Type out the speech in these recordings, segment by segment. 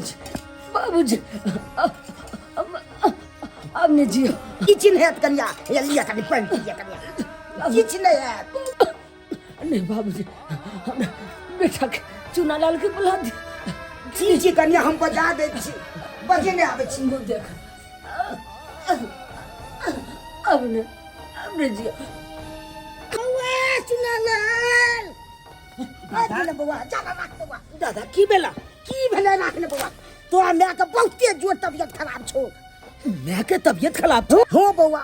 बाबूजी बाबूजी अब नहि जियो। किछु नहि हैत कनिया, हे लिअ कनि पानि पी लिअ कनिया, किछु नहि हैत। नहीं बाबूजी, हमरा बेटा के चुना लाल के बुला दे। ठीक छै कनिया, हम बजा दै छी, बजेने आबै छी। मुँह देख, अब ने अब ने जियो। बौआ चुना लाल, आबि गेलै बौआ, जा ना राख बौआ। दादा की भेला? की भेलै राख ने बौआ, तोरा माय के बहुते जोर तबियत खराब छौ। माय के तबियत खराब छौ? हो बौआ,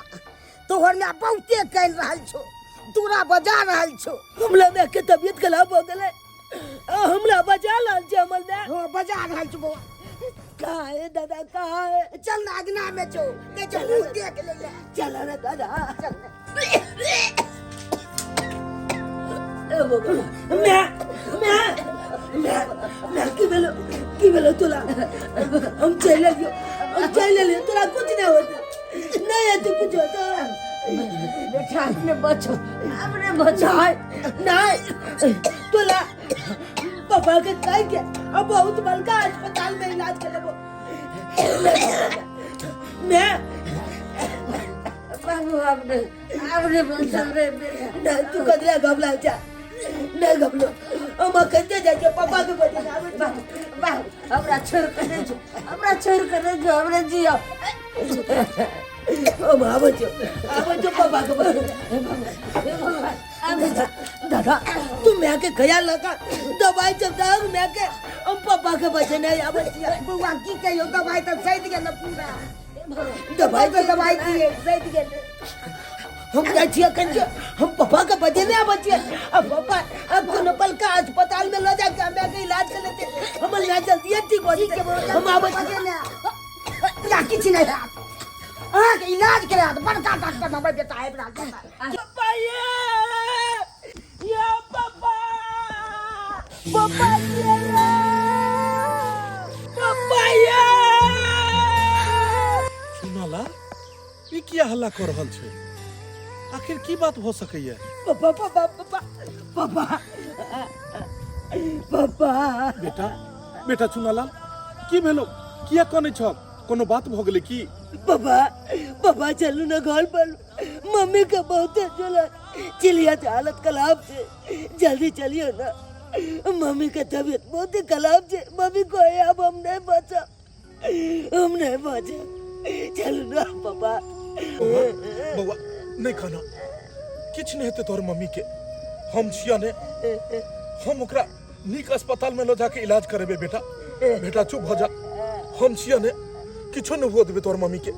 तोहर माय बहुते कानि रहल छौ, दूरा बजा रहल छौ। हमरा माय के तबियत खराब हो गेलै, हमरा बजा रहल छै हमर माय। हो बजा रहल छौ बौआ। कहाँ है दादा, कहाँ है? चल ना अगना में छौ, कहै छै मुँह देख ले। चल ना दादा, चल। ए बाबा, मैं मैं मैं मैं की भेलो, की भेलो तोरा? हम चलि एलियो, हम चलि एलियो, तोरा कुछ नहीं होता, नहीं हेतै कुछ होता। बेटा अपने बचो, अपने बचो। नहीं नहीं, तोरा पापा के कह के अब बहुत बड़का अस्पताल में इलाज करेबो। मैं बाबू अपने अपने बचो रे। नहीं, तू कदरा घबरा जा, नहीं घबरो, हम कहते जाए के पापा के बजे आवे। बाबू बाबू, हमरा छोड़ के नहीं जो, हमरा छोड़ के नहीं जो, हमरा जियो। हम आवे जो, आवे जो पापा के बजे। दादा तू मैं के ख्याल रखा, दवाई चलता है मैं के, हम पापा के बजे नहीं आवे। बौआ की कहियो, दवाई तऽ सैद गेल पूरा। दवाई तऽ दवाई दिए सैद गेल। हम जाइ छियै अखन जे हम पापा के बजे नहीं आबै छियै। अब पापा अब कोनो बड़का अस्पताल में लऽ जाके हमरा के इलाज कर लेते, हमर यहाँ जल्दी ठीक हो जेतै। हम आबै छियै। या किछु नहि हैत, अहाँके इलाज करायत बड़का डॉक्टर हमर बेटा आबि रहल छै। पापा ये, ये पापा, पापा ये रे, पापा ये। सुनला ई किया हल्ला कऽ रहल छै? आखिर की बात भऽ सकैया? पापा पापा पापा पापा पापा। बेटा, बेटा चुनालाल, की भेलो? किया कनै छह? कोनो बात भऽ गेलै की? पापा पापा, चलू ना घर पर, मम्मी का बहुत चला चिड़िया के हालत खराब छे, जल्दी चलियो ना, मम्मी के तबीयत बहुत ही खराब छे, मम्मी को अब हम नहीं बचा, हम नहीं बचा, चलू ना पापा। बौआ नहीं खाना, किछु नहीं हेतै तोहर मम्मी के, हम छिया ने, हम ओकरा नीक अस्पताल में लऽ जाके इलाज करेबै। बेटा, बेटा चुप भऽ जा, हम छिया ने, किछो नहीं हुआ देबै तोहर मम्मी के,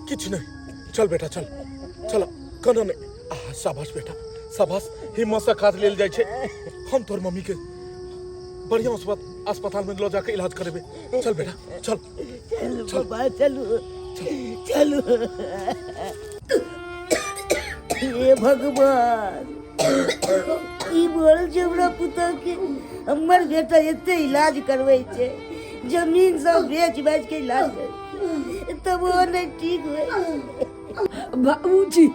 किछु नहीं। चल बेटा चल, चल, कना नहीं। आह शाबाश बेटा शाबाश, हिम्मत से काज लेल जाइ छै। हम तोहर मम्मी के बढ़िया अस्पताल में लऽ जाके इलाज करेबै। चल बेटा चल। चलू बाबा, चलू चलू। हे भगवान, ई बोल छै हमरा पुतोह के, हमर बेटा एते इलाज करबै छै, जमीन सब बेच बेच के इलाज करै, तब ओ नहीं ठीक होइ। बाबूजी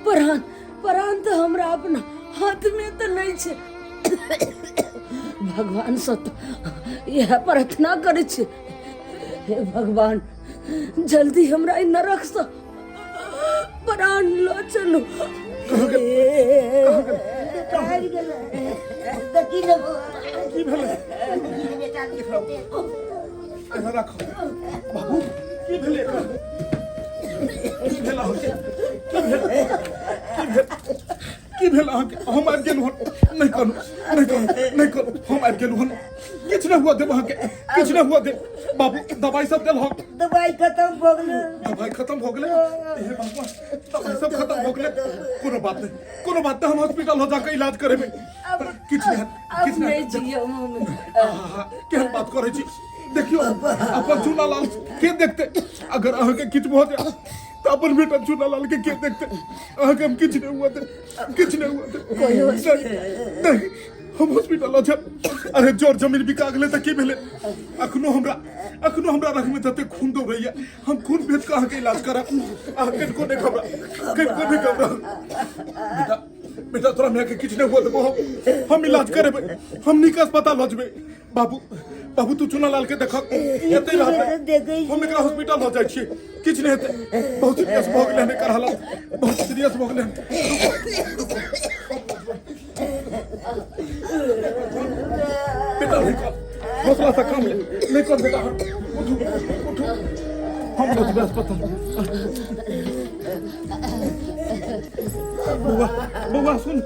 प्राण प्राण तऽ हमरा अपना हाथमे तऽ नहि छै, भगवान से तऽ इएह प्रार्थना करै छी, हे भगवान जल्दी हमरा ई नरकसँ प्राण लऽ चलू। देखी ने बौआ। की भेलै? एना राखो बाबू, की भेलै एकरा? की भेल अहाँके? की भेल, की भेल, की भेल अहाँके? हम आबि गेलहुँ हन। नहि करू, नहि करू, नहि करू, हम आबि गेलहुँ हन, किछु नहि हुआ देब अहाँके, किछु नहि हुआ देब। बाबू दवाई सब देलहक? दवाई खत्म भऽ गेलै। दवाई खत्म भऽ गेलै? हे भगवान, दवाई सब खत्म भऽ गेलै। कोनो बात नहि, कोनो बात नहि, हम हॉस्पिटल लऽ जाके इलाज करेबै, किछु नहि हैत, अब किछु नहि नहीं हैत। जियो मम्मी। आहा, केहन बात करै छी? देखियौ अपन चूना लाल के देखते, अगर अहाँके किछु भऽ जाय तऽ अपन बेटा चूना लाल के के देखते? अहाँके हम किछु नहि हुआ दे, किछु नहि हुआ दे। नहीं नहीं, हम हॉस्पिटल लऽ जायब। अरे जोर जमीन बिका गेलै तऽ की भेलै? अखनो हमरा रग में तते खून दौड़ैया, हम खून भेज कऽ अहाँके इलाज करब। अहाँ कनिको नहि घबरा, कनिको नहि घबरा। बेटा, बेटा, तोरा माय के किछु नहि हुआ देबो, हम इलाज करेबै, हम नीक अस्पताल लऽ जेबै। बाबू, बाबू तू चुना लाल के देखक, एते रहतै। देखै। हम एकरा हॉस्पिटल लऽ जाइ छियै, किछु नहि हेतै। बहुत सीरियस भऽ गेलै हन एकर हालत, बहुत सीरियस भऽ गेलै हन। बेटा नहि कर, हौसला से काम ले, नहि कर बेटा। उठू उठू, हम लऽ जेबै अस्पताल। बौआ बौआ सुन,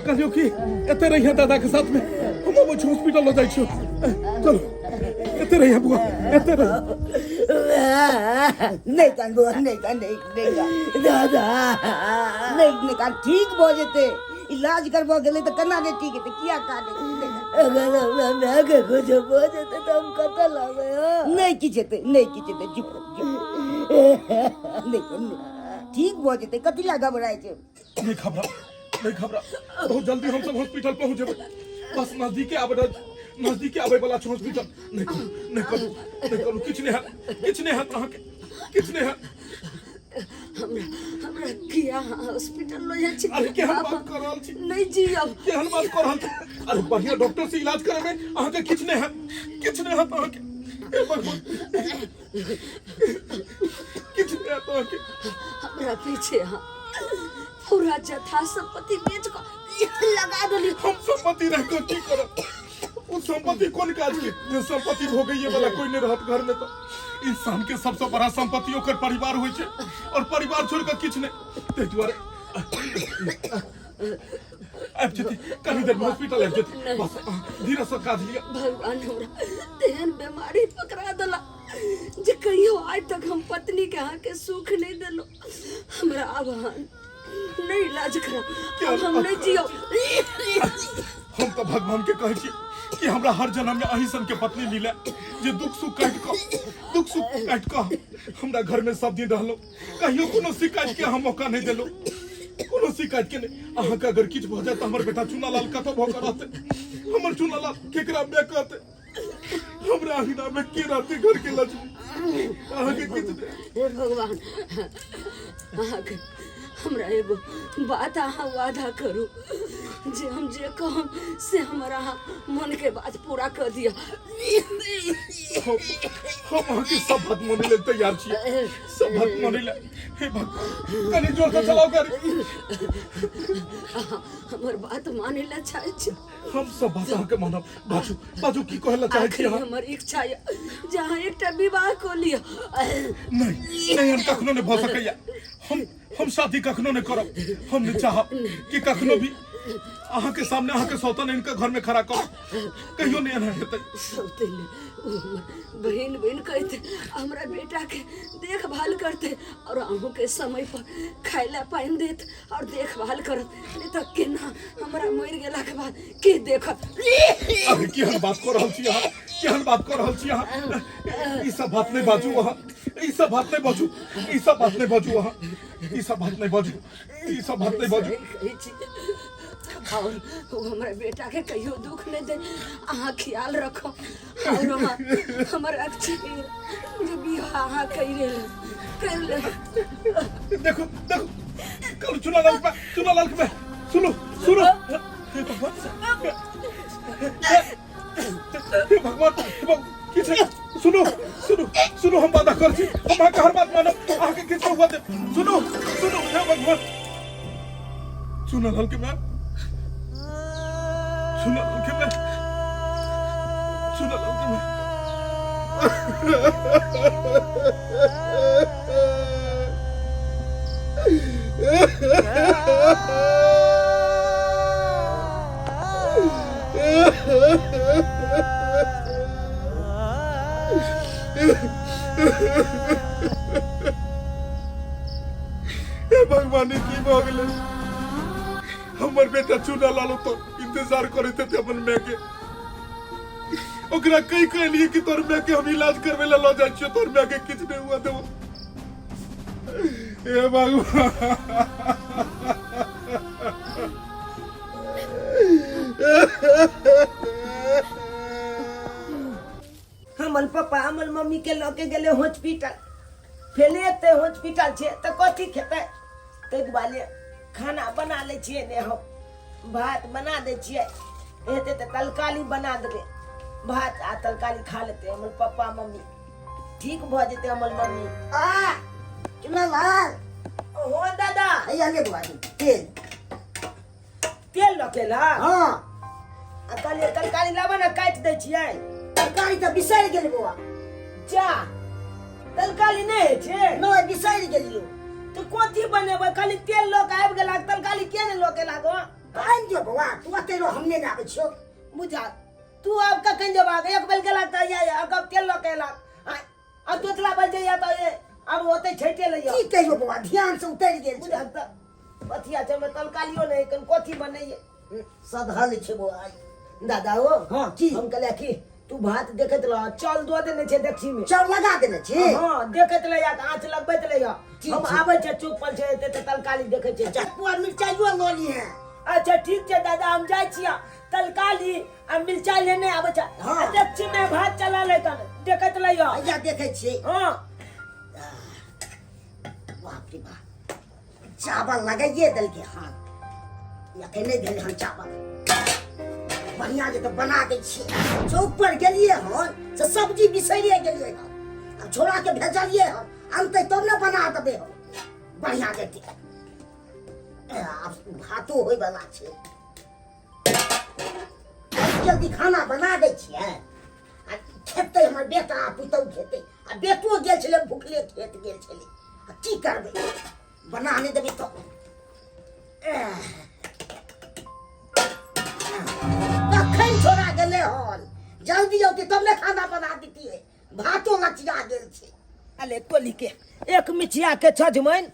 कहियो कि एते रहिए दादा के साथ में, हम अबै छी, हॉस्पिटल लऽ जाइ छियौ। चलो, एते रहिए बौआ, एते रह। नहि कान बौआ, नहि कान, नहि, नहि कान। दादा। नहि, नहि कान, ठीक भऽ जेतै। इलाज करबऽ गेलै तऽ केना नहि ठीक हेतै? किया कानै? अगर हमरा माय के कुछ भऽ जेतै तऽ हम कतऽ लाबै? हँ, नहि किछु हेतै, नहि किछु हेतै। चुप चुप, नहि नहि, ठीक भऽ जेतै। कथी लए घबराइ छै? नहीं घबरा, नहीं घबरा, बहुत जल्दी हम सब हॉस्पिटल पहुंच जेबै। बस नजदीके आबे, नजदीके आबे वाला छै हॉस्पिटल। नहीं करू, नहीं करू, नहीं करू, किछु नहीं हैत, किछु नहीं हैत अहाँके, किछु नहीं हैत। हमरा हमरा किया हॉस्पिटल लऽ जाइ छी? अरे केहन बात कऽ रहल छी? नहि जियब। केहन बात कऽ रहल छी? अरे बढ़िया डॉक्टर से इलाज करेबै, अहाँके किछु नहीं हैत, किछु नहीं हैत अहाँके। हे भगवान, किछु नहीं हैत अहाँके। हमरा पीछे अहाँ पूरा जथा संपत्ति बेच कऽ लगा देली। हम संपत्ति रह कऽ की करब? ओ संपत्ति कोन काज के, जे संपत्ति भोगैये वाला कोई नहीं रहत घर में? तो इंसान के सबसे बड़ा संपत्ति ओकर परिवार होइ छै, और परिवार छोड़ कऽ किछु नहि। ताहि दुआरे आबि जेतै, कनी देर में हॉस्पिटल आबि जेतै। बस धीरे से काज लिअ। भगवान हमरा तेहन बीमारी पकड़ा देला जे कहियो आइ तक हम पत्नी के अहाँके सुख नहीं देलो। हमरा आब अहाँ नहीं इलाज करब, आब हम नहीं जियब। हम तऽ भगवान के कहै छी कि हमरा हर जन्म में अहीं सन के पत्नी मिले, जे दुख सुख काटि कऽ, दुख सुख काटि कऽ हमरा घर में सब दिन रहलो, कहियो कोनो शिकायत के हम मौका नहीं देलो, कोनो शिकायत के नहीं। अहाँके अगर किछु भऽ जाए तऽ हमर बेटा चुनालाल कतऽ भऽ कऽ रहतै? हमर चुनालाल केकरा बे कहतै? हमरा अंगना में के रहतै घर के लक्ष्मी? अहाँके किछु नहि। हे भगवान, अहाँके हमरा एगो बात अहाँ वादा करू जे हम जे कहब से हमर अहाँ मन के बात पूरा कर दिअ। हम अहाँके सब बात मानै लेल तैयार छियै, सब बात मानै लेल। हे भगवान, कनि जोर से चलाओ गाड़ी। अहाँ हमर बात मानै लए चाहै छी? हम सब बात अहाँके मानब। बाजू बाजू, की कहै लए चाहै छी आखिरी अहाँ? हमर इच्छा यऽ जे अहाँ एकटा विवाह कऽ लिअ। नहीं नहीं, हम कखनो नहीं भऽ सकैया। हम शादी कखनो नहीं करब। हम नहीं चाहब कि कखनो भी अहाँके सामने अहाँके सौतन इनके घर में खड़ा करब। कहियो नहीं एना हेतै। सौतन ओ हमर बहिन बहिन कहते हमरा बेटा के देखभाल करते और अहूँ के समय पर खाय ला पानि देत और देखभाल करत, नहीं तऽ केना हमरा मरि गेला के बाद के देखत? अरे केहन बात कऽ रहल छी अहाँ? केहन बात कऽ रहल छी अहाँ? ई सब बात नहीं बाजू अहाँ, ई सब बात नहीं बाजू, ई सब बात नहीं बाजू अहाँ, ई सब बात नहीं बाजू, ई सब बात नहीं बाजू। सही कहै छी। और ओ हमरा बेटा के कहियो दुख नहीं दे, अहाँ ख्याल रखो और अहाँ हमर अच्छी जे बियाह अहाँ करि ले, कर ले। देखो देखो, कल चुना लाल पे, चुना लाल पे, सुनो सुनो। हे भगवान, हे भगवान, हे भगवान, की छै? सुनो सुनो सुनो, हम वादा कर छी, हम अहाँके हर बात मानब, अहाँके किछु हुआ दे। सुनो सुनो, हे भगवान, चुना लाल के मैं, चुना लाल के मैं, चुना लाल के मैं। हे भगवान, ई की भऽ गेलै? हमर बेटा चुना लाल तो इंतजार करैत हेतै अपन माय के। ओकरा कहि कह एलियै कि तोर माय के हम इलाज करबै लए लऽ जाइ छियौ, तोर माय के किछु नहि हुआ देबो। हे भगवान। हमर पप्पा हमर मम्मी के लऽ के गेलै हॉस्पिटल, फेर एतै हॉस्पिटल छै तऽ कथी खेतै? ताहि दुआरे खाना बना लै छियै ने, हम भात बना दै छियै, हेतै तऽ तरकारी बना देबै। भात आ तरकारी खा लेतै हमर पप्पा मम्मी ठीक भऽ जेतै हमर मम्मी आ चुनालाल हो दादा हैया ले बुआ तेल तेल रखेला हाँ आ कहलियै तरकारी लाबऽ ने काटि दै छियै तरकारी तऽ बिसरि गेल बौआ जा तरकारी नहि होइ छै नहि बिसरि गेलियो तऽ कथी बनेबै खाली तेल लऽ कऽ आबि गेला तरकारी किया नहि लऽ के लागो आनि दियौ बौआ तू एते रह हम नहि आबै छियौ बुझा तू आब कखन जेबाक एक बेर गेला तऽ या आब तेल लऽ के एला आ दोसरा बेर जइया तऽ आब ओतै छठे लैया की कहियो बौआ ध्यान से उतरि गेल छै बुझा तऽ कथिया छै ओहिमे तरकारियो नहि कन कथी बनैये सधल छै बौआ दादा हो हाँ की हम कहलियै कि तू भात देखैत रह चल दऽ देने छै देखी में चाउर लगा देने छी हाँ देखैत रहिया आँच लगबैत रहिया ठीक हम छै। आबै छै चुप पर छै एते तऽ तरकारी देखै छै जा। पुआ मिरचाइयो लऽ लीहे अच्छा ठीक छै दादा हम जाइ छियै तरकारी आ मिरचाइ लेने आबै छै हाँ। आ देखी में भात चला ले कन देखैत रहिया हैया देखै छियै हाँ बाप रे बाप चावल लगाइए देलकै हन एखन नहि भेल हन चावल बढ़िआँ जे तऽ बना दै छियै चौक पर गेलियै हन से सब्जी बिसरिए गेलियै हन आब छोड़ाके भेजलियै हन अनतै तब ने बना देबै हम बढ़िआँ जेतै आब भातो होइवला छै जल्दी खाना बना दै छियै आ खेतै हमर बेटा आ पुतहु खेतै आ बेटो गेल छलै भुखले खेत गेल छलै आ की करबै बना नहि देबै तऽ कखन छोड़ा गेलै हन जल्दी औतै तब ने खाना बना दितियै भातो लचिया गेल छै अले टोली के एक मिचिया के सजमनि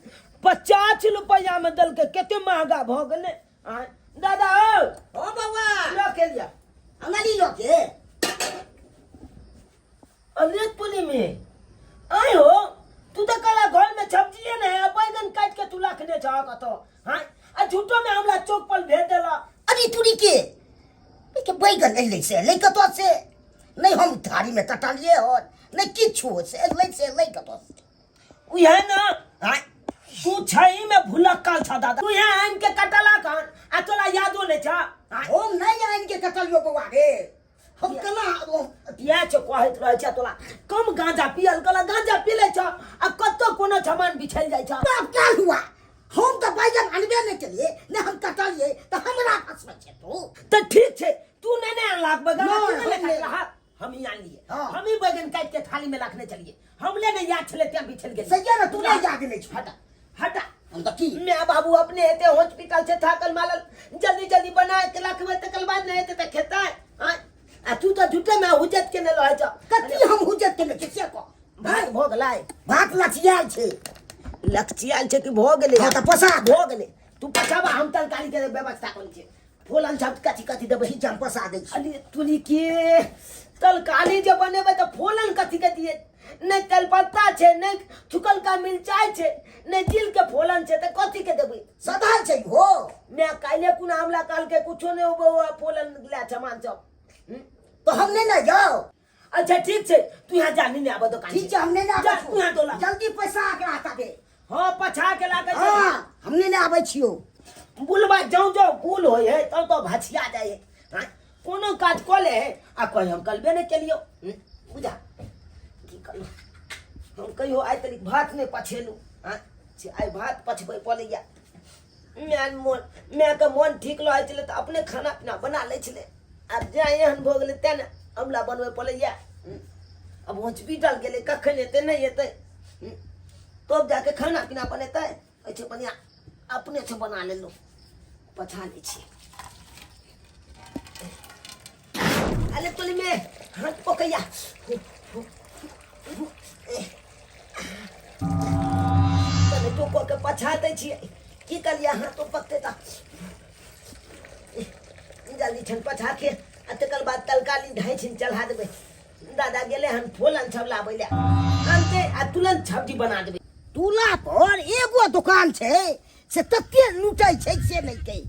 50 रुपैआ में देलकै कते महंगा भऽ गेलै आँय, दादा औ ओ बौआ लऽ के लिअ अंगली लऽ के अरे टोली में आय हो तू तो कला घर में सब्जी नहीं है बैगन काट के तू रखने छह कतो हाँ आ झूठो में हमरा चौक पर भेज देला अरे तुरी के के बैगन एलै से एलै कतऽ से नहि हम थारी में कटलियै हन नहि किछु से एलै से एलै कतऽ से उहे ना आय तू छही में भुलक्कल छ दादा तू यहाँ आनि के कटला कन आ तोरा यादो नहीं छ आय हम नहि आनि के कटलियो बौआ रे हम केना इएह छै कहैत रहै छै तोरा कम गांजा पियल कला गांजा पी लै छ आ कतौ कोनो सामान बिछल जाइ छ बाप क्या हुआ हम तऽ बैगन अनबे नहि केलियै नहि हम कटलियै तऽ हमरा फसबै छै तू तऽ ठीक छै तू नहि ने अनलक बैगन नहि, तू नहि ने हम नहि। कटलहक हम ही आनलियै हाँ। हम ही बैगन काटि के थाली में रखने चलिए हमले नहीं याद छले तें बिछल गेल सही ने तू नहीं याद नहि छौ हटा हटा हम तऽ की मैं बाबू अपने हेते हॉस्पिटल से थाकल मारल जल्दी जल्दी बना के रखबै तकर बाद नहीं हेते तऽ खेतै आँय? आ तू तऽ झूठे में हुजत के नहि रहै छौ कथी हम हुजत के नहि से कह भात भऽ गेलै भात लचियाल छै लक्षियाल छै कि भऽ गेलै हँ तऽ पसा दे। भऽ गेलै तू पसाबा हम तरकारी के व्यवस्था करै छियै फोलन सब कथी कथी देबै ठीक छै हम पसा दै छी अरे तुली के तरकारी जे बनेबै तऽ फोलन कथी के दियै नहि तेलपत्ता छै नहि चुकलका मिरचाइ छै नहि जिल के फोलन छै तऽ कथी के देबै सदा छै हो मैं काल्हि कुना हमला कहलकै कुछो नहि होबो फोलन लै सामान सब हम्म? तऽ हम नहि ने जाउ अच्छा ठीक छै तू यहाँ जा नहीं आबऽ दोकान ठीक छै हम नहि ने जा आबै तू यहाँ डोला छियौ जल्दी पैसा आकरा ताबे हाँ पछा के लागे छै हाँ हम नहि ने आबै छियौ बुलबा जाऊं जाऊं बुल होय है तब तो भछिया जाय है हाँ, कोनो काज कऽ ले है आ कहीं हम कलबे नहीं केलियो बुझा की करू हम कहियो आइ तक भात नहीं पछेलू हाँ से आइ भात पछबै पड़ैया माय मोन मायके मोन ठीक रहै छलै तऽ अपने खाना पीना बना लै छलै आब जँ एहन भऽ गेलै तेँ ने हमरा बनबै पड़ैया आब हॉस्पिटल गेलै कखन एतै नहि एतै तब जाके खाना पीना बनेतै एहिसँ बढ़िआँ अपनेसँ बना लेलहुँ पछा लै छी अरे तोली में हाथ पकैया कने टोको के पछा दै छियै की करियै हाथो पकतै तऽ जल्दी छन पछा के आ तकर बाद तरकारी ढाई छिन चढ़ा देबै दादा गेलै हन फोलन सब लाबै लए आनतै आ तुरंत सब्जी बना देबै टूला पर एगो दोकान छै से तते लूटै छै से नहि कहि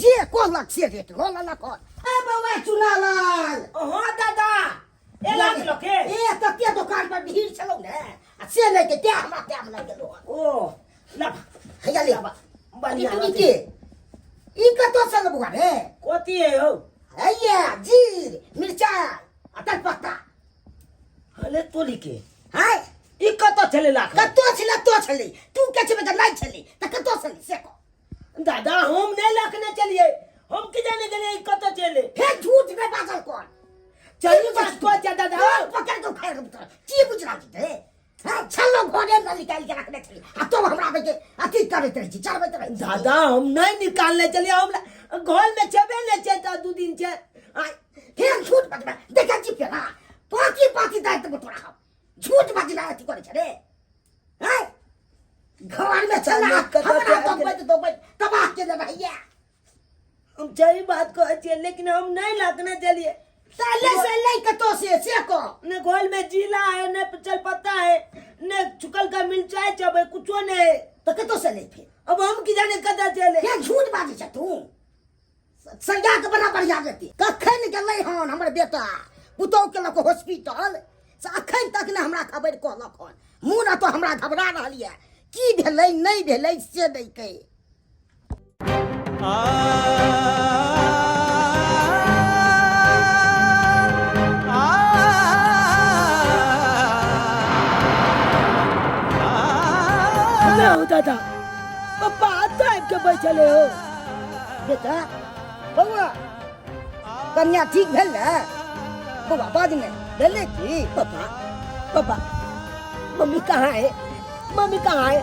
जे कहलक से रेट लऽ लेलक हन। ए बौआ चुनालाल हाँ दादा एला लोके ए तते दोकान पर भीड़ छलौ ने आ से नहि के तें हमरा टाइम लागि गेलो हन। ओ लब हैया ले बढ़िया ई के ई कतऽ से लेबो रे कथी है हो हैया जीर मिरचाइ आ तेजपत्ता अरे तोली के हाय ई कतऽ छलै लाख कतौ छलै तो छलै तू के छेबे तऽ नहि छलै तऽ कतौ छलै से कह दादा हम नहि लखने चलिए हम की जाने गेलियै ई कतऽ चले फेर झूठ नहि बाजल कर चली बात कह जा दादा कान पकड़ के उखाड़ के तोरा की बुझ रहल छी रे हाँ छल्लो घरे में निकाल के रखने छली आ तो हमरा के अथी करैत रहै छी चढ़बैत रहै छी दादा हम नहीं निकालने चलिए हम घर में छेबे नहीं छे तो दू दिन छे आय फेर झूठ बजबै देखै छी फेर हाँ पाँची पाँची दाँत देबो तोरा हम झूठ बजला अथी करै छै रे आय घर में छला हमरा दबैत दबैत तबाह केने रहैया हम सही बात कहै छियै लेकिन हम नहीं लगने चलिए साले से ले कतो से से को ने घोल में जीला है ने चलपत्ता है ने चुकल का मिर्चाई चबे कुछो नहीं है तो कतो से ले फिर अब हम की जाने कदा चले ये झूठ बाजै छ तू संज्ञा के बड़ा बढ़िया जेती कखन गेलै हन हमर बेटा पुतोह के लऽ कऽ हॉस्पिटल से अखन तक ने हमरा खबर कहलक हन मुँह ने तो हमरा घबरा रहल यऽ की भेलै नहि भेलै से नहि कहि ना हो दादा पप्पा आता आबि के बैठले हो बेटा बौआ कन्या ठीक भेल ने बौआ बाज ने भेलै की पापा पापा मम्मी कहाँ है मम्मी कहाँ है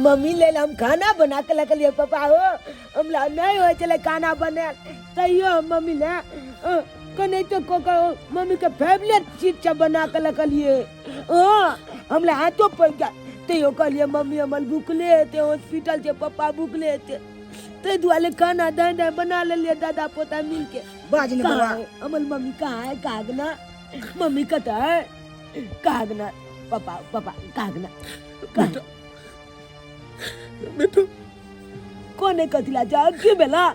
मम्मी लेल हम खाना बना के लगलिए पापा हो हमरा नहीं हो चले खाना बने तैयो हम मम्मी ले कने तो को को मम्मी के फेवरेट चीज सब बना के लगलिए हाँ हमरा हाथों पड़ गया तैयो कहलिए मम्मी हमर भूखले हेते हॉस्पिटल से पप्पा भूखले हेते ताहि दुआरे खाना दाई दाई बना लेलिए दादा पोता मिल के बाज ने कहाँ बौआ है हमर मम्मी कहाँ है कागना मम्मी कतऽ है कागना पापा पापा कागना बेटा बेटा कोने कथिला जा की भेला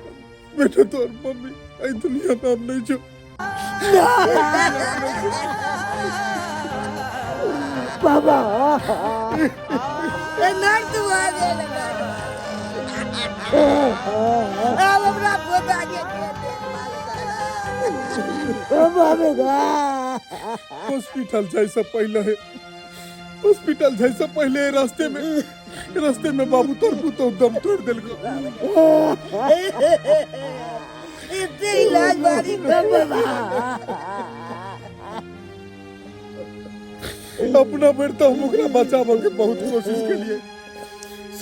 बेटा तोर मम्मी एहि दुनिया में अब नहीं छो बाबा नर्द भऽ गेल आब हमरा पोता के के देखभाल करत बाबा हॉस्पिटल जाय से पहले हॉस्पिटल जाय से पहले रास्ते में बाबू तोर पुतोह दम तोड़ देलको एते इलाज बारी अपना भरि तो हम ओकरा बचाबऽ के बहुत कोशिश केलिए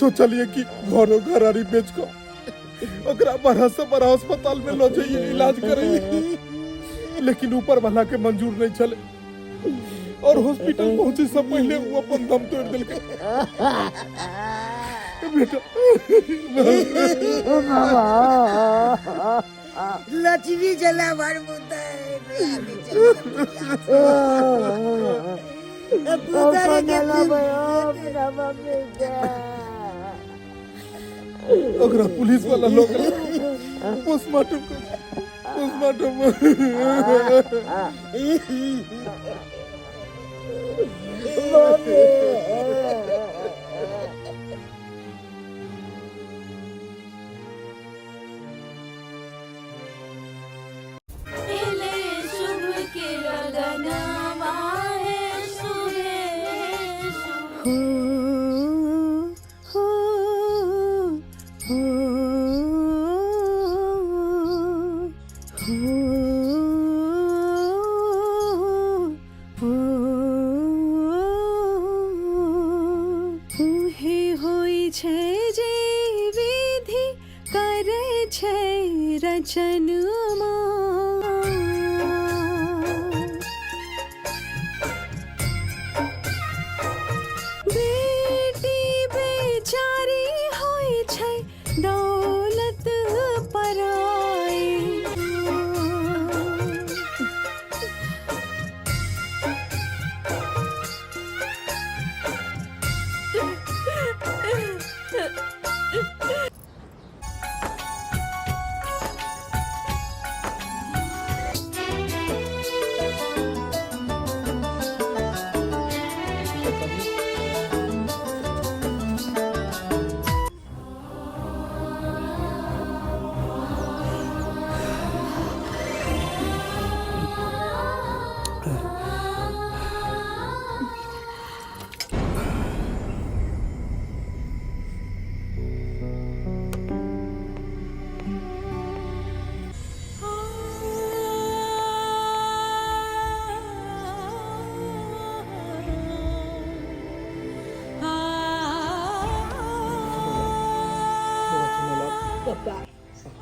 सोचलिए कि घरो घरारी बेच कऽ ओकरा बड़ा से बड़ा अस्पताल में लऽ जाइए इलाज करैए लेकिन ऊपर वाला के मंजूर नहीं छले और हॉस्पिटल पहुंचे से पहले वो अपन दम तोड़ देलकै बेटा लक्ष्मी जला भर ओकरा पुलिस वाला लोग पोस्टमार्टम पोस्टमार्टम पहले शुभ के लगनवा है शुभे शुभ हो हो हो हो उहे होइ छै जे विधि करै छै रचनमा बेटी बेचारी होइ छै दौलत पराई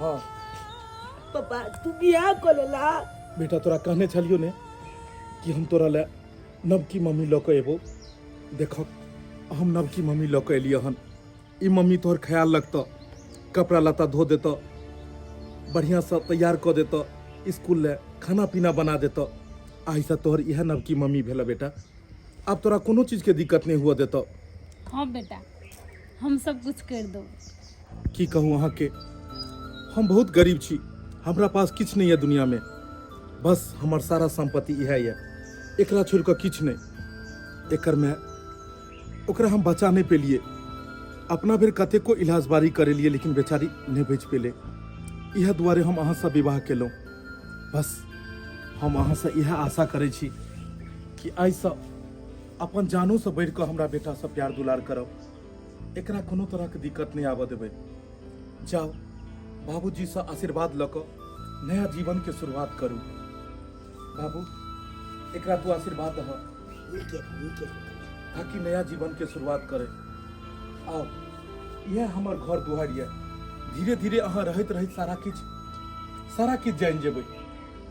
हाँ। पापा तू बियाह कऽ लेला? बेटा तोरा कहने छलियो ने कि हम तोरा ले नवकी मम्मी लऽ कऽ एबो। देखक हम नवकी मम्मी लऽ कऽ एलियै हन। ई मम्मी तोहर ख्याल रखतऽ, कपड़ा लत्ता धो देतऽ, बढ़िआँसँ तैयार कऽ देतऽ, स्कूल ले खाना पीना बना देतऽ। आइसँ तोहर इएह नवकी मम्मी भेल बेटा। आब तोरा कोनो चीजके दिक्कत नहि हुअ देतऽ। हाँ बेटा, हम सब कुछ कर दो। की कहूँ अहाँके, हम बहुत गरीब छी, हमरा पास किछु नहि यऽ दुनियामे। बस हमर सारा सम्पत्ति इएह यऽ, एकरा छोड़ि कऽ किछु नहि। एकर माय ओकरा हम बचा नहि पेलिए। अपना बेर कतेको इलाज बारी करेलिए लेकिन बेचारी नहि बचि पेलै। इएह दुआरे हम अहाँसँ विवाह केलहुँ। बस हम अहाँसँ इएह आशा करै छी कि आइसँ अपन जानोसँ बढ़ि कऽ हमरा बेटासँ प्यार दुलार करब। एकरा कोनो तरहके दिक्कत नहि आबऽ देबै। जाउ बाबूजीसँ आशीर्वाद लऽ कऽ नया जीवनके शुरुआत करू। बाबू एकरा तू आशीर्वाद दह नीके रहू, नीके रहू। ताकि नया जीवन के शुरुआत करे। आओ यह हमर घर दुआरि यऽ। धीरे धीरे अहाँ रहैत रहैत सारा किछु जानि जेबै।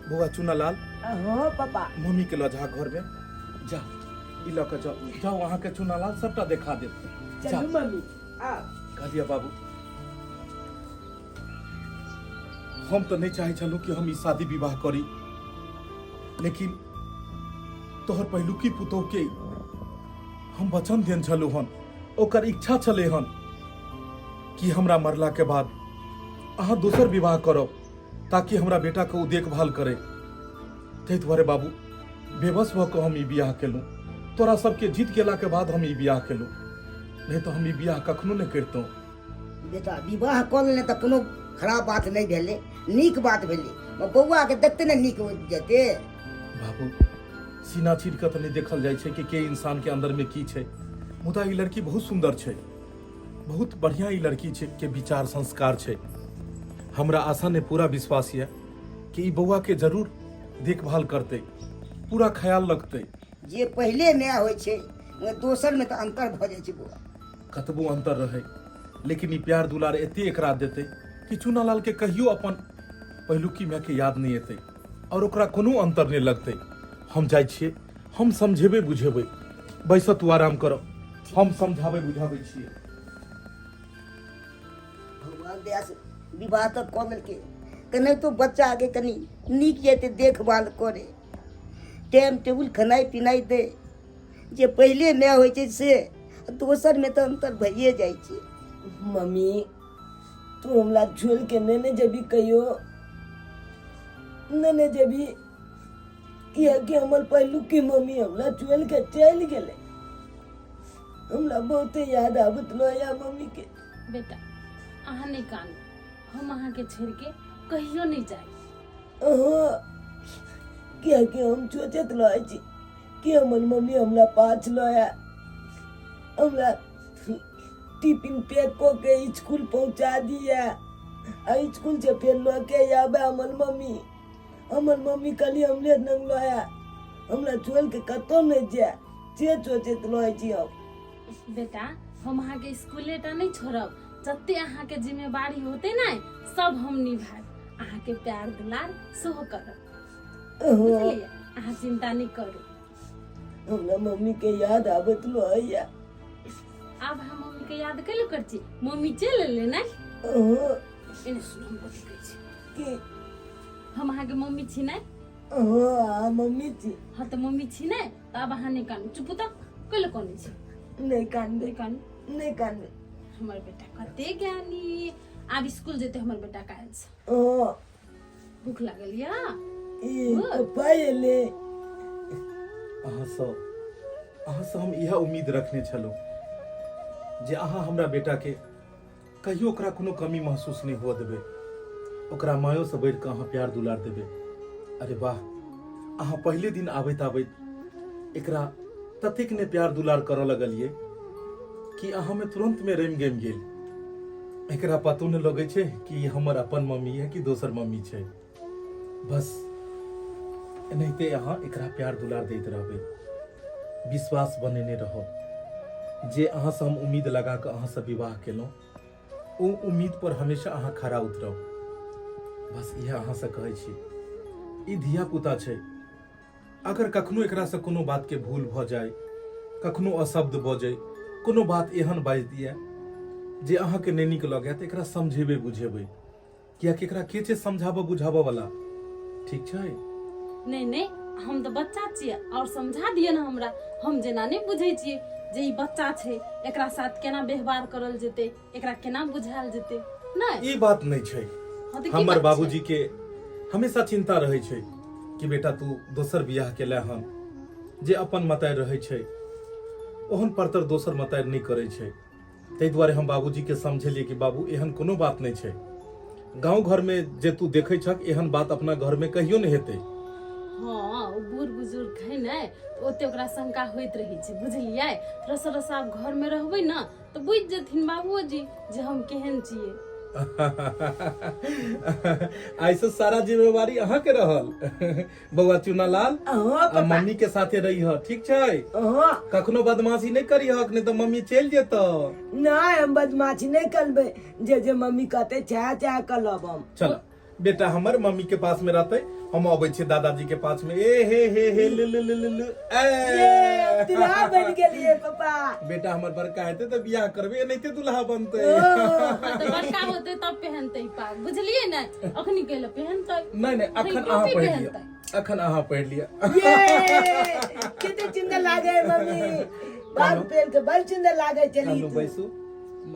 बौआ चुनालाल, हाँ पापा। मम्मी के लऽ जा घर में, जा ई लऽ कऽ जाओ, जाओ अहाँ के चुनालाल सबटा देखा देत। चलू जाओ। मम्मी आ। कहलियै बाबू हम तऽ नहि चाहै छलहुँ कि हम ई शादी विवाह करी, लेकिन तोहर पहिलुकी पुतोह के हम वचन देने छलहुँ हन, ओकर इच्छा छलै हन कि हमरा मरला के बाद अहाँ दोसर विवाह करब ताकि हमरा बेटा के ओ देखभाल करे। ताहि दुआरे बाबू बेबस भऽ कऽ हम ई बियाह केलहुँ। तोरा सबके जीत गेला के बाद हम ई बियाह केलहुँ, नहीं तऽ हम ई बियाह कखनो नहि करितहुँ। बेटा विवाह कऽ लेने तऽ कोनो खराब बात नहि भेलै, नीक बात भेलै। बौआके देखते ने नीक हो जेतै। बाबू सीना चीर कऽ तऽ नहि देखल जाइ छै कि के इंसान के अंदर में की छै, मुदा ई लड़की बहुत सुंदर छै, बहुत बढ़िया ई लड़की छै के विचार संस्कार छै। हमरा आशा ने पूरा विश्वास यऽ कि ई बौआ के जरूर देखभाल करतै, पूरा ख्याल रखतै। जे पहिले माय होइ छै दोसर में तऽ अंतर भऽ जाइ छै बौआ। कतबो अंतर रहै लेकिन ई प्यार दुलार एते एकरा देतै कि चुनालाल के कहियो अपन पहिलुकी माय के याद नहीं एतै और ओकरा कोनो अंतर नहीं लगतै। हम जाइ छियै, हम समझेबै बुझेबै। बैस तू आराम कर, हम समझाबै बुझाबै छियै। भगवान दया से विवाह तऽ कऽ देलकै, कने तो बच्चा के कनी नीक जेतै देखभाल करे, टाइम टेबुल खेनाइ पिनाइ दे। जे पहिले माय होइ छै से दोसर में तऽ अंतर भइए जाइ छै। मम्मी तू हमरा छोड़ के नहि ने जेबी कहियो, नहि ने जेबी, कियाकि हमर पहिलुकी मम्मी हमरा छोड़ के चलि गेलै। हमरा बहुते याद आबैत रहैया मम्मी के। बेटा अहाँ नहि कानू, हम अहाँके छोड़ के कहियो नहि जायब। अहाँ कियाकि हम सोचैत रहै छी कि हमर मम्मी हमरा पाछ लऽ हमरा टिफिन पैक कऽ के स्कूल पहुँचा दिया, आ स्कूल से फेर लऽ के आबे हमर मम्मी। हमर मम्मी कहली हमरे नंग लऽ आया, हमरा छोड़ के कतहु नहि जाय, से सोचैत रहै छी हम। बेटा हम अहाँके स्कूले टा नहि छोड़ब, जते अहाँके जिम्मेवारी होते ने सब हम निभायब, अहाँके प्यार दुलार सेहो करब, बुझलियै? अहाँ चिंता नहि करू। हमरा मम्मी के याद आबैत रहैया। आब हम मम्मी के याद कैले कर छी? मम्मी चलि एलै ने? हाँ। एने सुन, हम कथी कहै छी? की? हम अहाँके मम्मी छी ने? हाँ, अहाँ मम्मी छी। हाँ तऽ मम्मी छी ने, तऽ आब अहाँ नहि कानू, चुप तऽ कैले कानै छी? नहि कानबै। नहि कानू। नहि कानबै। हमर बेटा कते ज्ञानी, आब स्कूल जेतै हमर बेटा काल्हि से। हाँ। भूख लागल या? ई पप्पा एले। अहाँ से हम इएह उम्मीद रखने छलहुँ जे अहाँ हमरा बेटा के कहियो ओकरा कोनो कमी महसूस नहि हुअ देबै, ओकरा मायो से बढ़ि कऽ अहाँ प्यार दुलार देबै। अरे वाह, अहाँ पहिले दिन आबैत आबैत एकरा ततेक ने प्यार दुलार करऽ लगलियै कि अहाँ में तुरंत में रमि गमि गेल। एकरा पतो नहि लगै छै कि ई हमर अपन मम्मी है कि दोसर मम्मी छै। बस एनाहिते अहाँ एकरा प्यार दुलार दैत रहबै, विश्वास बनेने रहब। जे अहाँसँ हम उम्मीद लगा कऽ अहाँसँ विवाह केलहुँ ओ उम्मीद पर हमेशा अहाँ खरा उतरब। बस इएह अहाँसँ कहै छी, ई धिया पुता छै, अगर कखनो एकरासँ कोनो बातके भूल भऽ जाय, कखनो अशब्द बजै, कोनो बात एहन बाजि दिए जे अहाँके नहि नीक लगै, तऽ एकरा समझेबै बुझेबै, कियाकि एकरा के छै समझाबऽ बुझाबऽ वाला? ठीक छै? नहि नहि, हम तऽ बच्चा छियै, और समझा दिअ ने हमरा। हम जेना नहि बुझै छियै जे ई बच्चा छै, एकरा साथ केना व्यवहार करल जेतै, एकरा केना बुझायल जेतै। नहि, ई बात नहि छै। हँ, तऽ की हमर बात छै? बाबूजी के हमेशा चिंता रहै छै कि बेटा तू दोसर बियाह केले हन, जे अपन मतारि रहै छै ओहन परतर दोसर मतारि नहि करै छै। ताहि दुआरे हम बाबूजीके समझेलियै कि बाबू एहन कोनो बात नहि छै, गाँव घरमे जे तू देखै छक एहन बात अपना घरमे कहियो नहि हेतै। हँ, ओ बूढ़ बुजुर्ग है ने, तऽ ओते ओकरा शंका होइत रहै छै, बुझलियै? रस रस आब घरमे रहबै ने तऽ बुझि जेथिन बाबूजी जे हम केहन छियै। आइसँ सारा जिम्मेवारी अहाँके रहल बौआ चुनालाल। हाँ आ पापा। मम्मी के साथे रही ह, ठीक छै? हाँ। कखनो बदमाशी नहीं करी हक, नहीं तो मम्मी चलि जेतो। नहीं, हम बदमाशी नहीं करबे, जे जे मम्मी कहते चाह चाह कर लब हम। चल बेटा, हमर मम्मी के पास में रहते, हम अबै छी दादाजी के पास में। ए हे हे हे लु लु लु लु लु ए। ये दुल्हा बन गेलिए पापा। बेटा हमर बड़का हेतै तऽ बियाह करबै, एनाहिते दुल्हा बनतै। ओ, हँ, तऽ बड़का होतै तब पहनतै पाग, बुझलियै ने? अखनी कैले पहनतै? नहीं नहीं, अखन टोपी अहाँ पहिर लिअ। पहनतै। अखन अहाँ पहिर लिअ। ये कते सुंदर लागे है मम्मी, बाल पेल के बड़ सुंदर लागे चली। चलू बैसू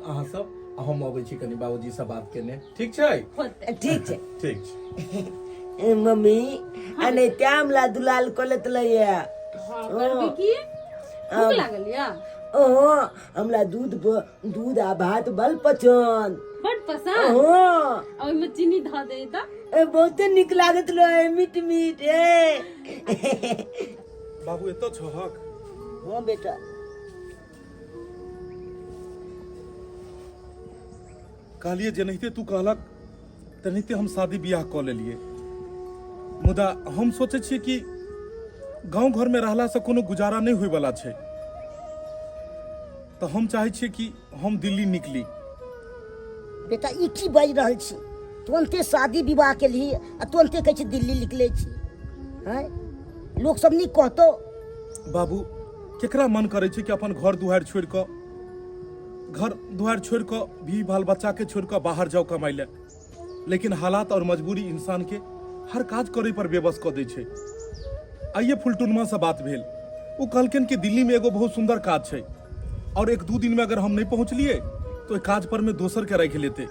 अहाँ सब, आ हम अबै छी कनि बाबूजी से बात केने, ठीक छै? होतै। ठीक छै। ठीक छै। ए मम्मी, अने त्यामला दुलाल कोलत लैया। हँ, करबै की, भूख लागल या? ओहो, हमरा दूध दूध आ भात बड़ पसंद। बड पसंद? हाँ। आ ओहिमे चीनी धऽ दे तऽ ए बहुते नीक लागत रहे, मीठ मीठ। ए बाबू, एतऽ छहक? हाँ बेटा। कहलिए जेनाहिते तू कहलक तेनाहिते हम शादी बियाह कऽ लेलिए, मुदा हम सोचै छियै कि गाँव घरमे रहलासँ कोनो गुजारा नहि होइवला छै, तऽ हम चाहै छियै कि हम दिल्ली निकली। बेटा, ई की बाजि रहल छी? तुरन्ते शादी विवाह केलही आ तुरन्ते कहै छी दिल्ली निकलै छी? आँय, लोक सब नीक कहतौ? बाबू, केकरा मन करै छै कि अपन घर दुआरि छोड़ि कऽ, घर दुआरि छोड़ि कऽ, भी बाल बच्चाके छोड़ि कऽ बाहर जाउ कमाइ लए? लेकिन हालात और मजबूरी इंसान के हर काज करे पर बेबस कऽ दै छै। आइए फुलटुनमा से बात भेल, ओ कहलखिन कि दिल्ली में एगो बहुत सुंदर काज छै और एक दू दिन में अगर हम नहीं पहुँचलिए तो ओहि काज पर में दोसर के राखि लेते,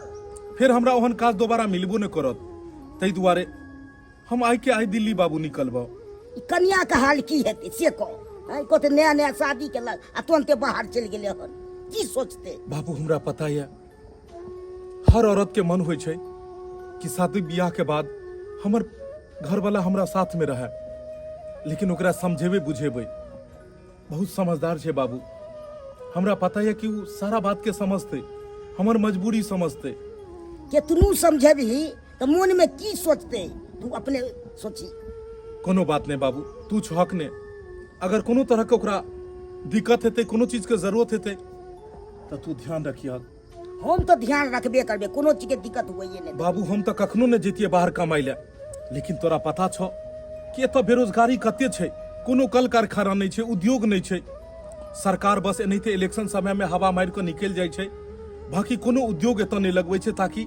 फिर हमरा ओहन काज दोबारा मिलबो नहीं करत। ताहि दुआरे हम आइ के आइ दिल्ली बाबू निकलबो। ई कनिया के हाल की हेतै से कह। आँय, कहतै नया नया शादी केलक आ तुरन्ते बाहर चलि गेलै हन, की सोचतै? बाबू, हमरा पता यऽ हर औरत के मन होइ छै कि शादी बियाह के बाद हमर घरवाला हमरा साथ में रहे, लेकिन ओकरा समझेबै बुझेबै। बहुत समझदार छै बाबू, हमरा पता यऽ कि ओ सारा बात के समझतै, हमर मजबूरी समझतै। केतनो समझेबही तऽ मोनमे की सोचतै तू अपने सोची। कोनो बात नहीं बाबू, तू छहक ने, अगर कोनो तरह के ओकरा दिक्कत हेतै, कोनो चीज के जरूरत हेतै तऽ तू ध्यान रखिह। हम तऽ ध्यान रखबे करबै, कोनो चीजके दिक्कत होइए नहि। बाबू, हम तऽ कखनो नहि जैतियै बाहर कमाइ लए, लेकिन तोरा पता छौ कि एतऽ बेरोजगारी कते छै, कोनो कल कारखाना नहि छै, उद्योग नहि छै। सरकार बस एनाहिते इलेक्शन समयमे हवा मारि कऽ निकलि जाइ छै, बाकी कोनो उद्योग एतऽ नहि लगबै छै ताकि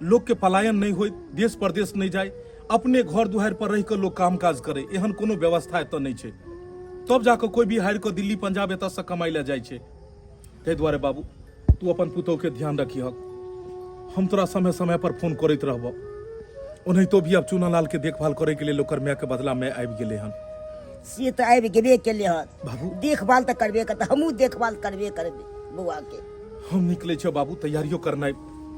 लोकके पलायन नहि होय, देश परदेश नहि जाय, अपने घर दुआरि पर रहि कऽ लोक काम काज करे, एहन कोनो व्यवस्था एतऽ नहि छै। तब जाकऽ कोइ भी हारि कऽ दिल्ली पंजाब एतऽसँ कमाइ लए जाइ छै। ताहि दुआरे बाबू, तू अपन पुतोहके ध्यान रखिहक, हम तोरा समय समय पर फोन करैत रहबो। ओनाहितो भी आब चूनालाल के देखभाल करे के लेल ओकर माय के बदला माय आबि गेलै हन। से तऽ आबि गेबे केलै हन बाबू। देखभाल तऽ करबे करतै, हमहूँ देखभाल करबे करबै बौआ के। हम निकलै छियै बाबू, तैयारियो करनाइ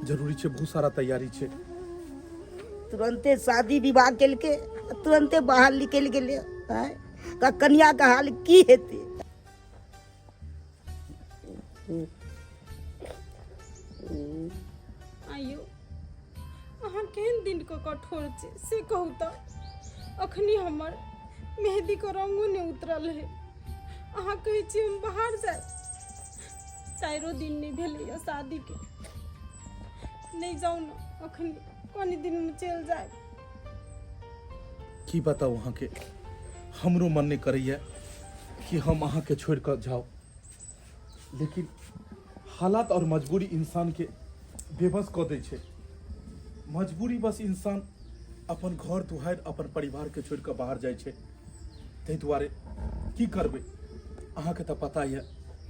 जरूरी छै, बहुत सारा तैयारी छै। तुरन्ते शादी विवाह केलकै आ तुरन्ते बाहर निकलि गेलै। आँय, कनियाके हाल की हेतै? आइयो अहाँ केहन दिनके कठोर छै से कहू तऽ। अखनी हमर मेहदीके रंगो नहि उतरल है, अहाँ कहै छी हम बाहर जाय। चारिो दिन नहि भेलैए शादीके। नहि जाउ ने अखनी, कनी दिन में चलि जायब। की बताउ अहाँके, हमरो मन नहि करैए कि हम अहाँके छोड़ि कऽ जाउ, लेकिन हालात और मजबूरी इंसान के बेबस कऽ दै छै। मजबूरी बस इंसान अपन घर दुआरि अपन परिवार के छोड़ि कऽ बाहर जाइ छै। ताहि दुआरे की करबै, अहाँके तऽ पता यऽ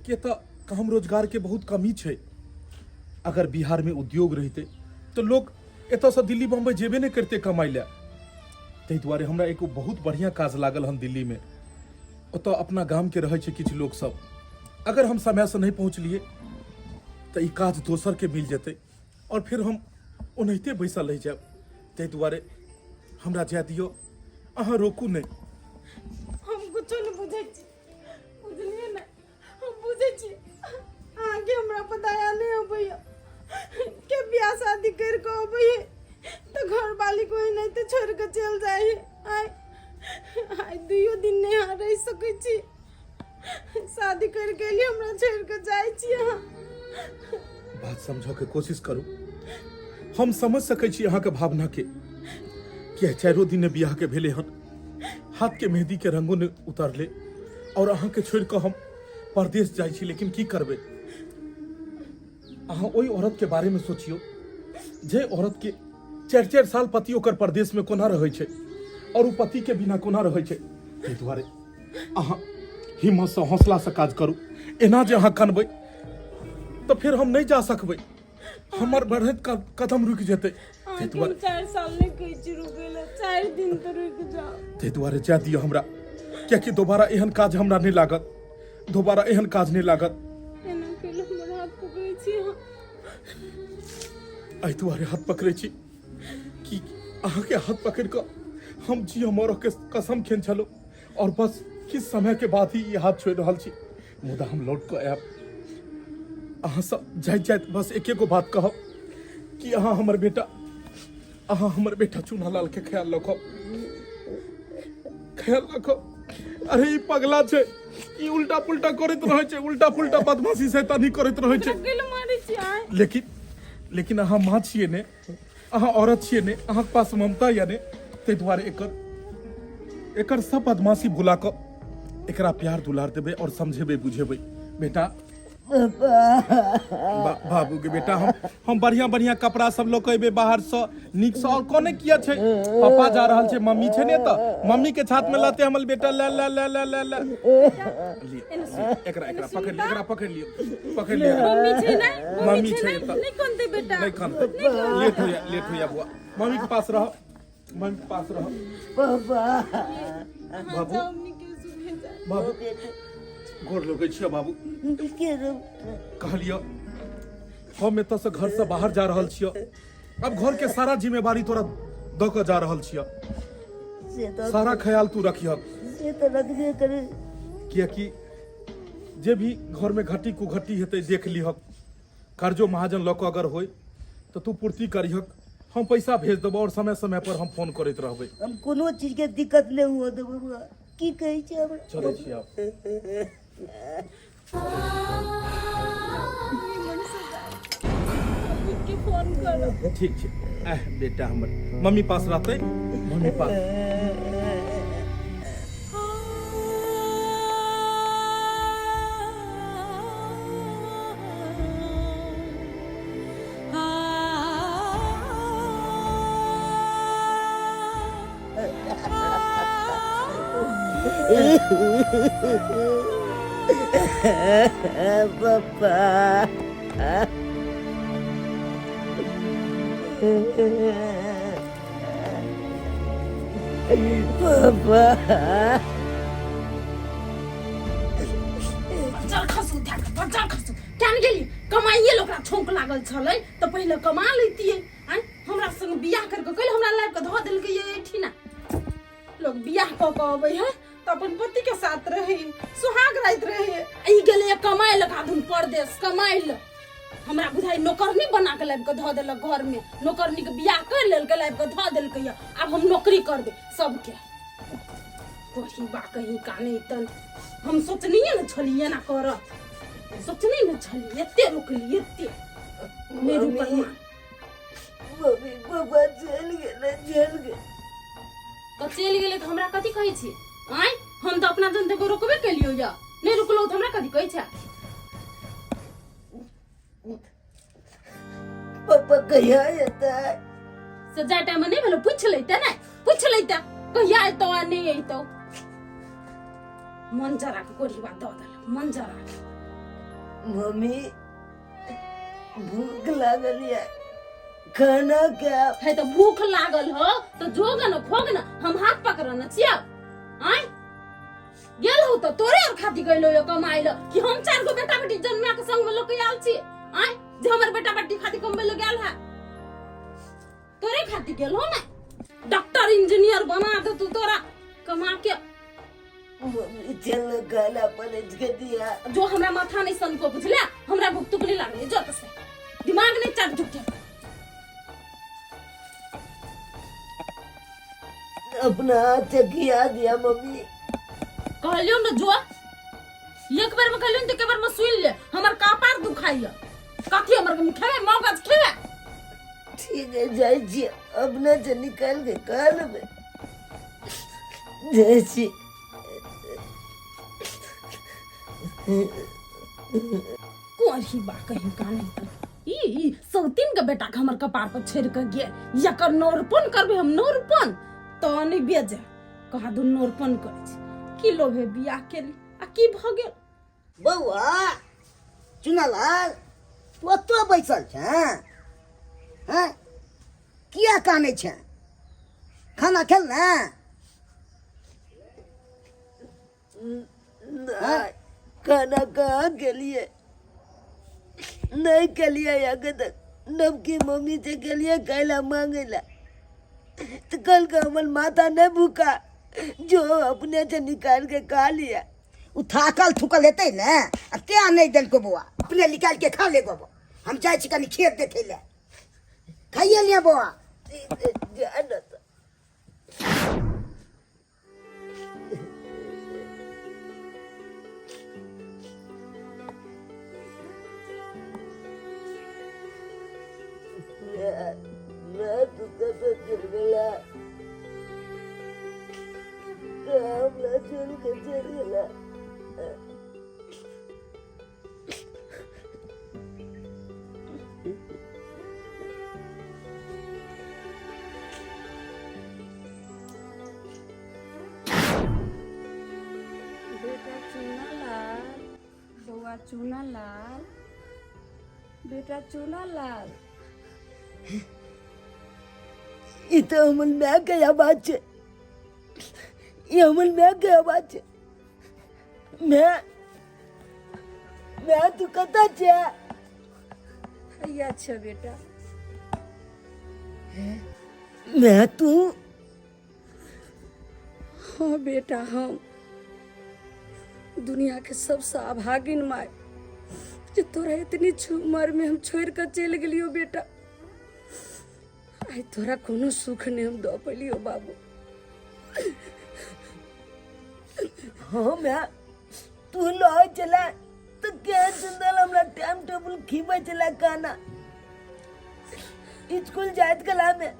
कि एतऽ काम रोजगारके बहुत कमी छै। अगर बिहारमे उद्योग रहितै तऽ लोक एतऽसँ दिल्ली बम्बई जेबे नहि करितै कमाइ लए। ताहि दुआरे हमरा एगो बहुत बढ़िआँ काज लागल हन दिल्लीमे। ओतऽ अपना गामके रहै छै किछु लोकसभ। अगर हम समयसँ नहि पहुँचलियै तऽ ई काज दोसरके मिल जेतै आओर फेर हम ओनाहिते बैसल रहि जायब। ताहि दुआरे हमरा जाय दियौ, अहाँ रोकू नहि। हम कुछो नहि बुझै छी, बुझलियै ने? हम बुझै छी अहाँके हमरा पर दया नहि अबैया के बियाह शादी करि कऽ अबैया तऽ घर वाली कोई नहि तऽ छोड़ि कऽ चलि जाइ है। आइ आइ दुइयो दिन नहि अहाँ रहि सकै छी। शादी करि के एलियै, हमरा छोड़ि कऽ जाइ छी अहाँ। बात समझऽ के कोशिश करू। हम समझ सकै छी अहाँके भावना के, कि चारो दिन बियाह के भेलै हन, हाथ के मेहंदी के रंगो ने उतरले और अहाँ के छोड़ के हम परदेश जाइ छी। लेकिन की करबै, अहाँ ओहि औरत के बारे में सोचियो जे औरत के 4-4 साल पति ओकर परदेश में कोना रहै छै और उ पति के बिना कोना रहै छै। ताहि दुआरे अहाँ हिम्मत से हौसला से काज करू। एना जे अहाँ कनबै तऽ फेर हम नहि जा सकबै, हमर बढ़ैत कदम रुकि जेतै। ताहि अहाँके हम दुआरे 4 साल नहि कहै छी रुकै लए, 4 दिन तऽ रुकि जाउ। ताहि दुआरे जाय दिअ हमरा, कियाकि दोबारा एहन काज हमरा नहि लागत, दोबारा एहन काज नहि लागत। एना कैले हमर हाथ पकड़ै छी अहाँ? एहि दुआरे हाथ पकड़ै छी कि अहाँके हाथ पकड़ि कऽ हम जी मरऽ के कसम खेने छलहुँ और बस किछु समय के बाद ही ई हाथ छोड़ि रहल छी। मुदा हम लौट कऽ आयब। अहाँ सब जाइत जाइत बस एके गो बात कहब कि अहाँ हमर बेटा, अहाँ हमर बेटा चूनालाल के ख्याल रखब, ख्याल रखब। अरे ई पगला छै, ई उल्टा पुल्टा करैत रहै छै, उल्टा पुल्टा बदमाशी शैतानी करैत रहै छै। कैले मारै छी आइ? लेकिन लेकिन अहाँ माँ छियै ने, अहाँ औरत छियै ने, अहाँके पास ममता यऽ ने, ताहि दुआरे एकर एकर सब बदमाशी भुला कऽ एकरा प्यार दुलार देबै और समझेबै बुझेबै। बेटा बाबू के बेटा, हम बढ़िया बढ़िया कपड़ा सब लऽ कऽ एबै बाहर से नीक से। और कोने किया छै, पापा जा रहल छै, मम्मी छै ने, तऽ मम्मी के छात में लते हमर बेटा। ले ले ले ले ले ले लिअ, एकरा एकरा पकड़ लिअ, एकरा पकड़ लिअ, पकड़ लिअ एकरा। मम्मी छै ने, मम्मी छै ने, तऽ। नहि कनतै बेटा, नहीं कनतै, लेट हो जा, लेट हो जा बुआ, मम्मी के पास रहो, मम्मी के पास रहो। पापा अहाँ बाबू। जाउ, हमनी के सुखे जाय। बाबू गोर लगै छियौ बाबू। के रो कहलियौ हम एतऽ से घर से बाहर जा रहल छियौ, अब घर के सारा जिम्मेवारी तोरा दऽ कऽ जा रहल छियौ, से तऽ सारा ख्याल तू रखियह। से तऽ रखबे करे, कियाकि जे भी घर में घटी कुघटी हेतै देख लिहक, कर्जो महाजन लऽ कऽ अगर होय तऽ तू पूर्ति करिहक, हम पैसा भेज देबौ और समय समय पर हम फोन करैत रहबै। हम कोनो चीज के दिक्कत नहि हुअ देबै बौआ। की कहै छै हमरा? चलै छी आब। निमन से जाय, मम्मी के फोन करो। ठीक छै। आह बेटा हमर मम्मी पास रहतै, मम्मी पास। पप्पा पप्पा बज्जर खसू धए कऽ, बज्जर खसू। केन गेली कमाइए लए? ओकरा छौंक लागल छलै तऽ पहिले कमा लैतियै। आँय, हमरा संग बियाह करि कऽ कैले हमरा लाबि कऽ धऽ देलकै ये एहिठिना? लोग बियाह कऽ कऽ अबै है तऽ अपन पति के साथ रहै, सुहाग राति रहै। ई गेलै कमाइ लए आधुन परदेश कमाइ लए। हमरा बुझाइ नौकरनी बना कऽ लाबि कऽ धऽ देलक घरमे। नौकरनीके बियाह करि लेलकै, लाबि कऽ धऽ देलकै। आब हम नौकरी करबै सबके। कही बा कहीं का नहीं तन हम सोचनिए ने छली एना करत, सोचनी ने छली। एते रोकली, एते नहि रुकल। माँ मम्मी पापा चलि गेलै चलि गेल। तऽ चलि गेलै तऽ हमरा कथी कहै छी? आँय, हम तऽ अपना जन देखो रोकबे केलियो या नहि रुकलो तऽ हमरा कथी कहै छै? पापा कहिया एतै? से जाय टाइम में नहि भेलो, पूछि लैते ने, पूछि लैते कहिया एतौ आ नहि एतौ। मन जरा के कोढ़ीबा दऽ देलक, मन जरा के। मम्मी भूख लागल ये, खाना खायब। है तऽ भूख लागल हो तऽ जोग न खोग न, हम हाथ पकड़ न छियौ। आँय गेल हो तऽ तोरे और खाती गइलो यो कमाइ ल कि हम चार गो बेटा बेटी जन्मा के संग में लोग आयल छी? आँय जे हमर बेटा बेटी खाती कमबै ल गेल है, तोरे खाती गेल हो ने? डॉक्टर इंजीनियर बना दे तू तोरा कमा के। मम्मी चल खाना परेज के दिया। जो हमरा माथा नहीं सनको, बुझले? हमरा भूख तुक नहीं लागले, जो तो से दिमाग नहीं चाट झूठे। अपना हाथ से खिया दिया मम्मी। कहलियो न जो एक बेर में कहलियो न तो एक बेर में सुन ले। हमर कपार दुखाइया, कथी हमर खेबे मगज खेबे? ठीक है, जाइ छी, अपना से निकाल के खा लेबै, जाइ छी। कोही बा कहीं का नहीं त ई ई सौतीन के बेटा के हमर कपार पर छेड़ के गेल। एकर नोरपन करबे हम, नोरपन तो नहीं बेजे कहा दू नोरपन करै छी। की लोभे बियाह केली आ की भ गेल? बौआ चुनालाल, तू ओतऽ बैसल छें? हैं, किया कानै छें? खाना खेल ने? नहीं, खाना कहाँ केलिए, नहीं केलिए अखन तक। नवकी मम्मी से गेलिए कैला मांगे ला तो कल का हमर माता नहीं भूखा, जो अपने से निकाल के खा लिया। ओ थाकल थुकल हेतै ने आ तें नहि देलको। बौआ, अपने निकालि के खा ले बौआ, हम जाइ छी कनि खेत देखै लए। खाइए लिअ बौआ। जा न तऽ। मैं तू कतऽ चलि गेला? हमरा छोड़ि के चलि गेला। बेटा चूनालाल, बौआ चूनालाल, बेटा चूनालाल। ई तऽ हमर माय के आवाज छै, ई हमर माय के आवाज छै। माय, माय, तू कतऽ छै? हैया छै बेटा। माय, तू? हाँ बेटा, हम दुनिया के सबसे अभागिन माय जे तोरा इतनी उम्र में हम छोड़ के चलि गेलियो बेटा। आइ तोरा कोनो सुख नहीं हम दऽ पेलियो बाबू। हाँ माय, तू लऽ चला तो क्या सुंदर हमरा टाइम टेबुल खीबै चला खाना। स्कूल जाइत कला में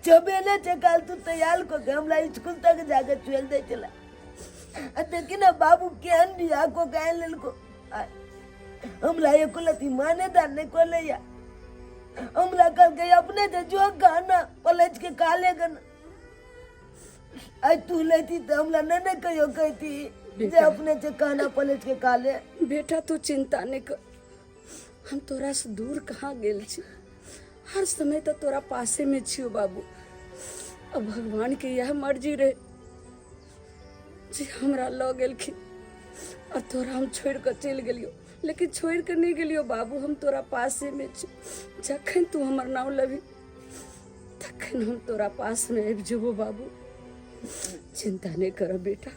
चबेले छे काल तू तैयार को के हमरा स्कूल तक जाके चल दे चला। आ देखी ना बाबू केहन बियाह को के लेलको, हमरा एको लती माने दान नहीं को लैया। हमरा कल के अपने से जो गाना पलट के खा ले गन। आई तू लेती तो हमरा नहीं ने कहियो कहती जे बेटा। अपने से खाना पलट के खा ले। बेटा तू चिंता नहीं कर, हम तोरा से दूर कहाँ गेल छी? हर समय तो तोरा पासे में छियो बाबू। अब भगवान के यह मर्जी रहे जे हमरा लऽ गेलखिन और तोरा हम छोड़ के चलि गेलियो, लेकिन छोड़ के नहीं गेलियो बाबू, हम तोरा पासे में छी। जखन तू हमर नाम लेबही तखन हम तोरा पास में आबि जेबो बाबू। चिंता नहीं कर बेटा,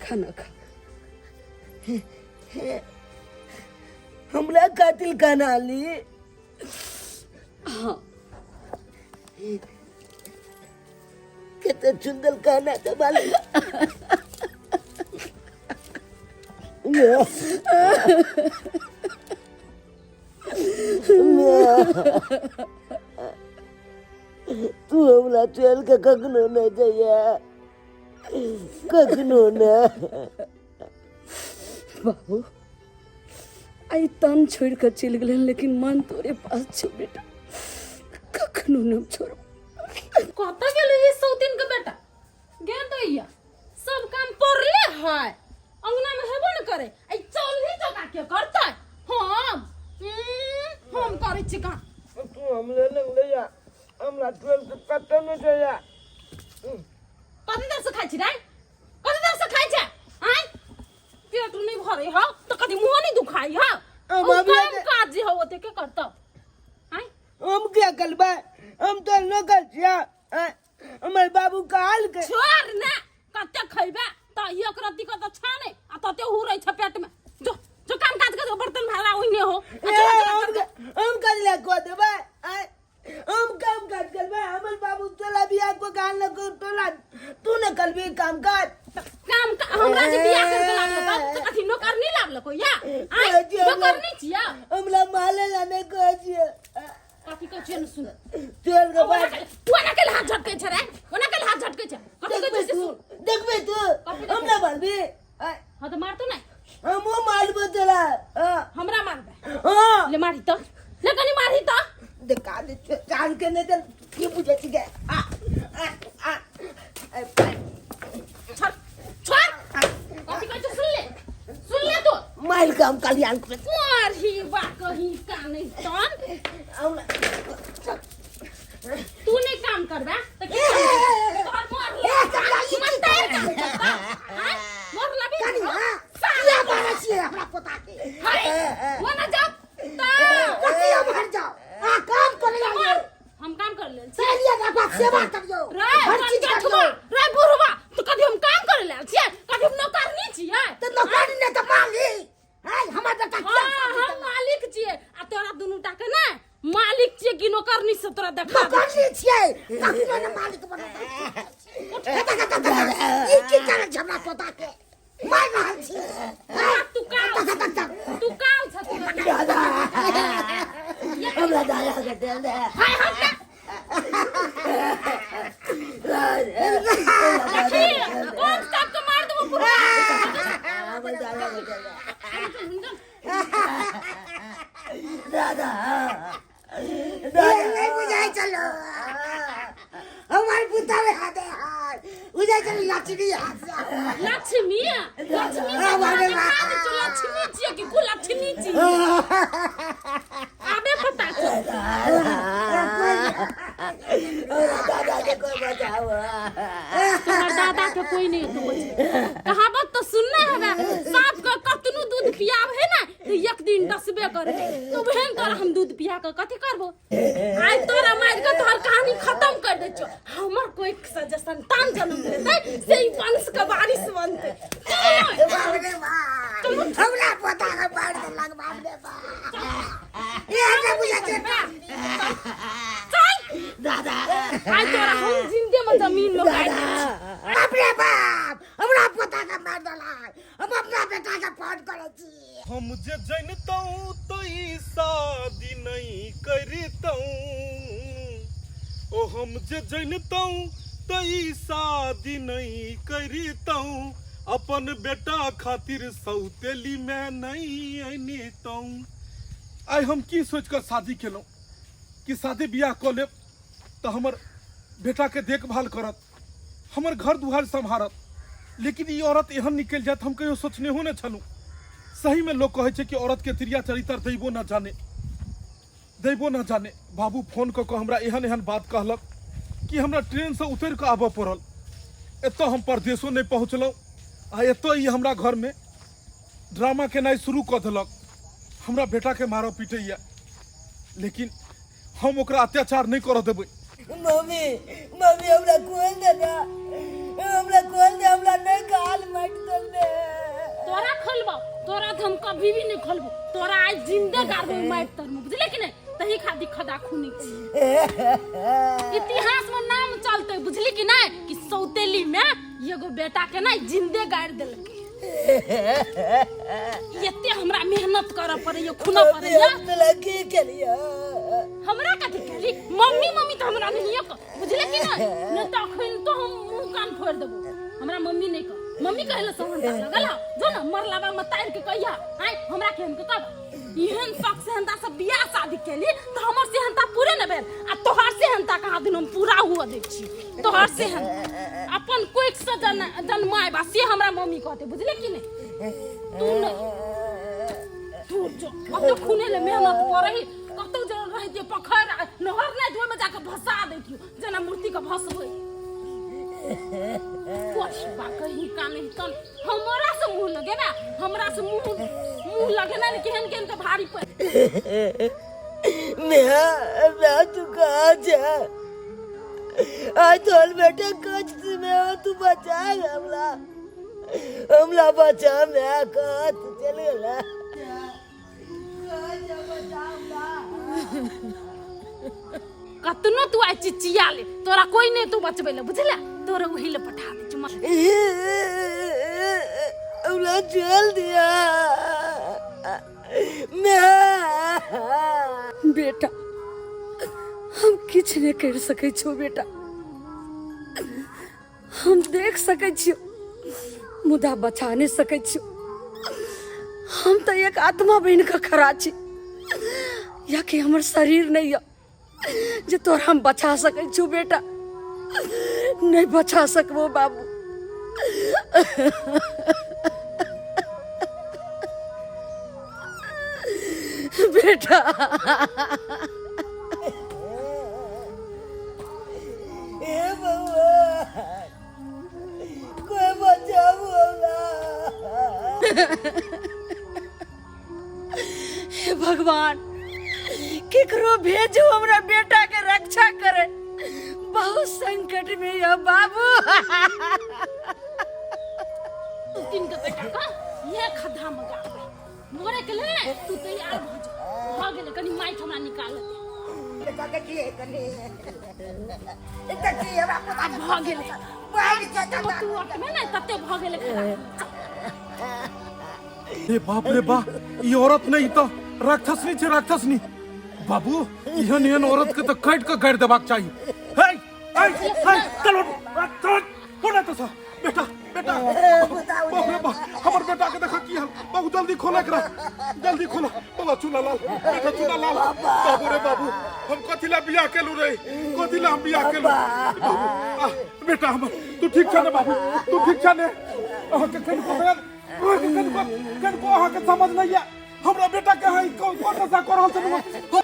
खाना खा। हमरा कातिल खाना ली? हाँ। कते सुंदर खाना चबाल। तू हमरा चल के कखनो नहि जइया, कखनो नहि। बाबू, आइ तन छोड़ि कऽ चलि गेलै, लेकिन मन तोरे पास छौ बेटा, कखनो नहि छोड़ब। कतऽ गेलै ई सौतीन के बेटा? गे दैया, सब काम पड़ले है, अंगना में हेबो न करे। आई चौलही चौका के करतै? हम हम करै छी काम। तू हमरे लग ले जा, हमरा टोल के कतौ नहि जइया। कथी दर से खाइ छी रे? कथी दर से खाइ छै? आँय, पेट नहीं भरे हौ तो कथी मुँह नहीं दुखाई हौ? हम ओ अभी काम काज जे हौ ओते के करतौ? आँय, हम क्या करबै? हम तो नौकर छियै। आँय, हमर बाबू कहल के छोड़ ने, कते खैबे त एक रत्ती के त छाने आ तते हुरै छ पेट में। जो जो काम काज कर, बर्तन भाड़ा ओहिने हो। आ ए, चला चला हम कर दे। हम कर को देबै? आँय, हम काम काज करबै? हमर बाबू तोला बियाह को गान लगो तोला, तू न करबी काम काज? काम का हमरा जे बियाह कर के लाबलक त कथी नौकरनी लाबलक या? आँय, कहै छियै हमरा- नौकरनी छिया? हमरा माले ला नहि कहै छियै। कथी कहै छियै ने सुन। चल के ओना बात के ओना के हाथ झटकै छै रे, ओना के हाथ झटकै छै। कथी कहै देखबे छियै से तू सुन। देखबे तू। कथी देखबै? हमरा मारबी? आँय, हाँ त मारतो नै। हमहूँ मारबो तोरा। हाँ। हमरा मारबे? हाँ। ले मारी त, ले कनी मारी त। देखा दे चाल के नहीं तो की बुझे छी गे? आ आ आ ए, छोड़ छोड़, कथी कहै छै सुन ले, सुन ले तू। मार के हम कल्याण कर मारही बा कहीं का नहीं तन। हमरा तू नहीं काम करबे त की काम करबे? तोहर मार ले। ए, कनिया, ई की मरते काम करता? आँय, मार लबी। कनिया, किया मारै छियै हमरा पोता के? हाय, वो ना जाओ ता। कथी हम हट जाओ? अहाँ काम करै मार। आइयो। हम काम कर लेल छी। सहेलिया के बात सेवा करियो। रे हर चीज कनकठुआ, करियो। रे बुढ़वा, तो कभी हम काम करे लेल छियै? कभी हम नौकरनी छियै? तऽ नौकरी नहि तऽ मालिक। हाय, हमर बेटा किया हाँ, हम मालिक छियै आ तोरा दुनू टा के ने मालिक छियै कि नौकरनी से तोरा देखा दै। नौकरनी छियै, कखनो ने मालिक बनत। ई की करै छै हमरा पोता के? मारि रहल छी। तू काल तू काल छ तू। हमरा दादा के दे दे। हाय, हम ना देखी कौन साहब के मार देबो पूरा। हमर दादा के दे दे। दादा। नहीं बुझाइ चलो हमर पुता रे, हाथे हाथ बुझाइ चलो लक्ष्मी हाथ से। लक्ष्मी, लक्ष्मी हाँ, बाप रे बाप। लक्ष्मी छियै कि कुलक्ष्मी छियै, आबे पता चल। हमरा दादा के कोई बचाओ। तोहर दादा के कोई नहीं तो बचे। कहावत तो सुनने हवे, सांप के कतनो दूध पियाब है ना तो एक दिन डसबे करे। तो बहन, तोरा हम दूध पिया के कथी करबो? आइ तोरा मार के तोहर कहानी खत्म कर दे छो। हमर कोई से संतान जन्म लेतै से ई वंश के वारिस बनतै। चलो। बाप रे बाप, हमरा पोता के मार देलक। बाप रे बाप, ए हमरा बुझाइ छै। चल। दादा। आइ तोरा हम जिंदे में जमीन में गाड़ि दै छी। बाप रे बाप, हमरा पोता के मार देलक। हम अपना बेटा के फोन करै छी। हम जे जनितहुँ तऽ ई शादी नहि करितहुँ, ओ हम जे जनितहुँ तऽ ई शादी नहि करितहुँ, अपन बेटा खातिर सौतेली मे नहि अनितहुँ। आइ हम की सोचि कऽ शादी केलहुँ कि शादी बियाह कऽ लेब तऽ हमर बेटाके देखभाल करत, हमर घर दुआर सम्हारत, लेकिन ई औरत एहन निकलि जायत हम कहियो सोचनेहो नहि छलहुँ। सहीमे लोक कहै छै कि औरतके तिरिया चरितर दैबो न जाने, दैबो न जाने। बाबू फोन कऽ कऽ हमरा एहन एहन बात कहलक कि हमरा ट्रेनसँ उतरि कऽ आबऽ पड़ल। एतऽ हम परदेशो नहि पहुँचलहुँ आ एतऽ ई हमरा घरमे ड्रामा केनाइ शुरू कऽ देलक। हमरा बेटाके मारऽ पीटैए, लेकिन हम ओकरा अत्याचार नहि करऽ देबै। मम्मी, मम्मी, हमरा खोल दे ना, हमरा खोल दे, हमरा नहीं गाल माटि दे। तोरा खोलबो? तोरा तो हम कभी भी नहीं खोलबो। तोरा आज जिंदे गाड़बो माटि तर में, बुझले कि नहीं? तही खातिर खदा खूनी छी, इतिहास में नाम चलते, बुझली कि नहीं, कि सौतेली में एगो बेटा के नहीं जिंदे गाड़ देलकै। एते हमरा मेहनत करऽ पड़ैया खुनऽ पड़ैया हम तोरा की केलियो हमरा कथी कहली मम्मी मम्मी तऽ हमरा नहिये कह बुझले कि नहीं नहीं तऽ अखन तो हम मुंह कान फोड़ देबो हमरा मम्मी नहीं कह मम्मी कहले सहनता लगल हा जो ना मरलाबा में तार के कहिया आय हमरा केहन के कब एहन शौक सेहनता से बियाह शादी केली तऽ हमर सेहनता पूरे न भेल आ तोहर सेहनता कहाँ दिन हम पूरा हुआ दै छी तोहर सेहनता अपन कोइक से जन जन्माए बा से हमरा मम्मी कहते बुझले कि नहीं तू नहीं तू जो कतो खूने ले मेहनत करही कतो जे रहितियो पोखरि आ नहर नहि ओहिमे जाके भसा दैतियो जेना मूर्ति के भसबै कोठबा कहीं का नहीं तन हमरा से मुंह लगेबा हमरा से मुंह मुंह लगेना ने केहन केहन के भारी पर मैं मैं तू कहाँ जा आज तोहर बेटे कष्ट में हो तू बचा हमला हमला बचा मैं कहाँ तू चल गेला कतनो तू आइ चिचिया ले तोरा कोई नहीं तू बचबै ले बुझले तोरा ओही ले पठा दे चुमा हमला चल दिया मैं बेटा हम किछु नहि करि सकै छियौ बेटा हम देख सकै छियौ मुदा बचा नहि सकै छियौ हम तऽ एक आत्मा बनि कऽ खड़ा छी या कि हमर शरीर नहि यऽ जे तोरा हम बचा सकै छियौ बेटा नहि बचा सकबो बाबू बेटा हे भगवान कोई बचाबू हमरा हे भगवान केकरो भेजू हमरा बेटा के रक्षा करे बहुत संकट में यह बाबू तीन के बेटा का ये खद्धा में गाबै मरे के लेल ने तू तैयार भऽ जा भऽ गेलै कनि माटि हमरा निकाल दे एतऽ के की कनि एतऽ की हमरा आब भऽ गेलै बाहर के तू अटमे ने तते भऽ गेलै खराब रे बाप रे बा ई औरत नहीं तो राक्षसनी छे राक्षसनी बाबू एहन एहन औरत के तो काट के गाड़ देबाक चाहिए हे हे हे चलो चलो कोना तो सा बेटा बेटा बाप रे बाप हमर बेटा के देखा की हाल बाबू जल्दी खोला एकरा जल्दी खोला बाबा चुना लाल बेटा चुना लाल बाबू रे बाबू हम कथी ला बियाह केलू रे कथी ला हम बियाह केलू बाबू आ, बेटा हमर तू ठीक छ ने बाबू तू ठीक छ ने अहाँ के कनिको दया अहाँके कनिको कनिको अहाँके समझ नहीं है हमरा बेटा के है कौन कौन नशा कर रहल छै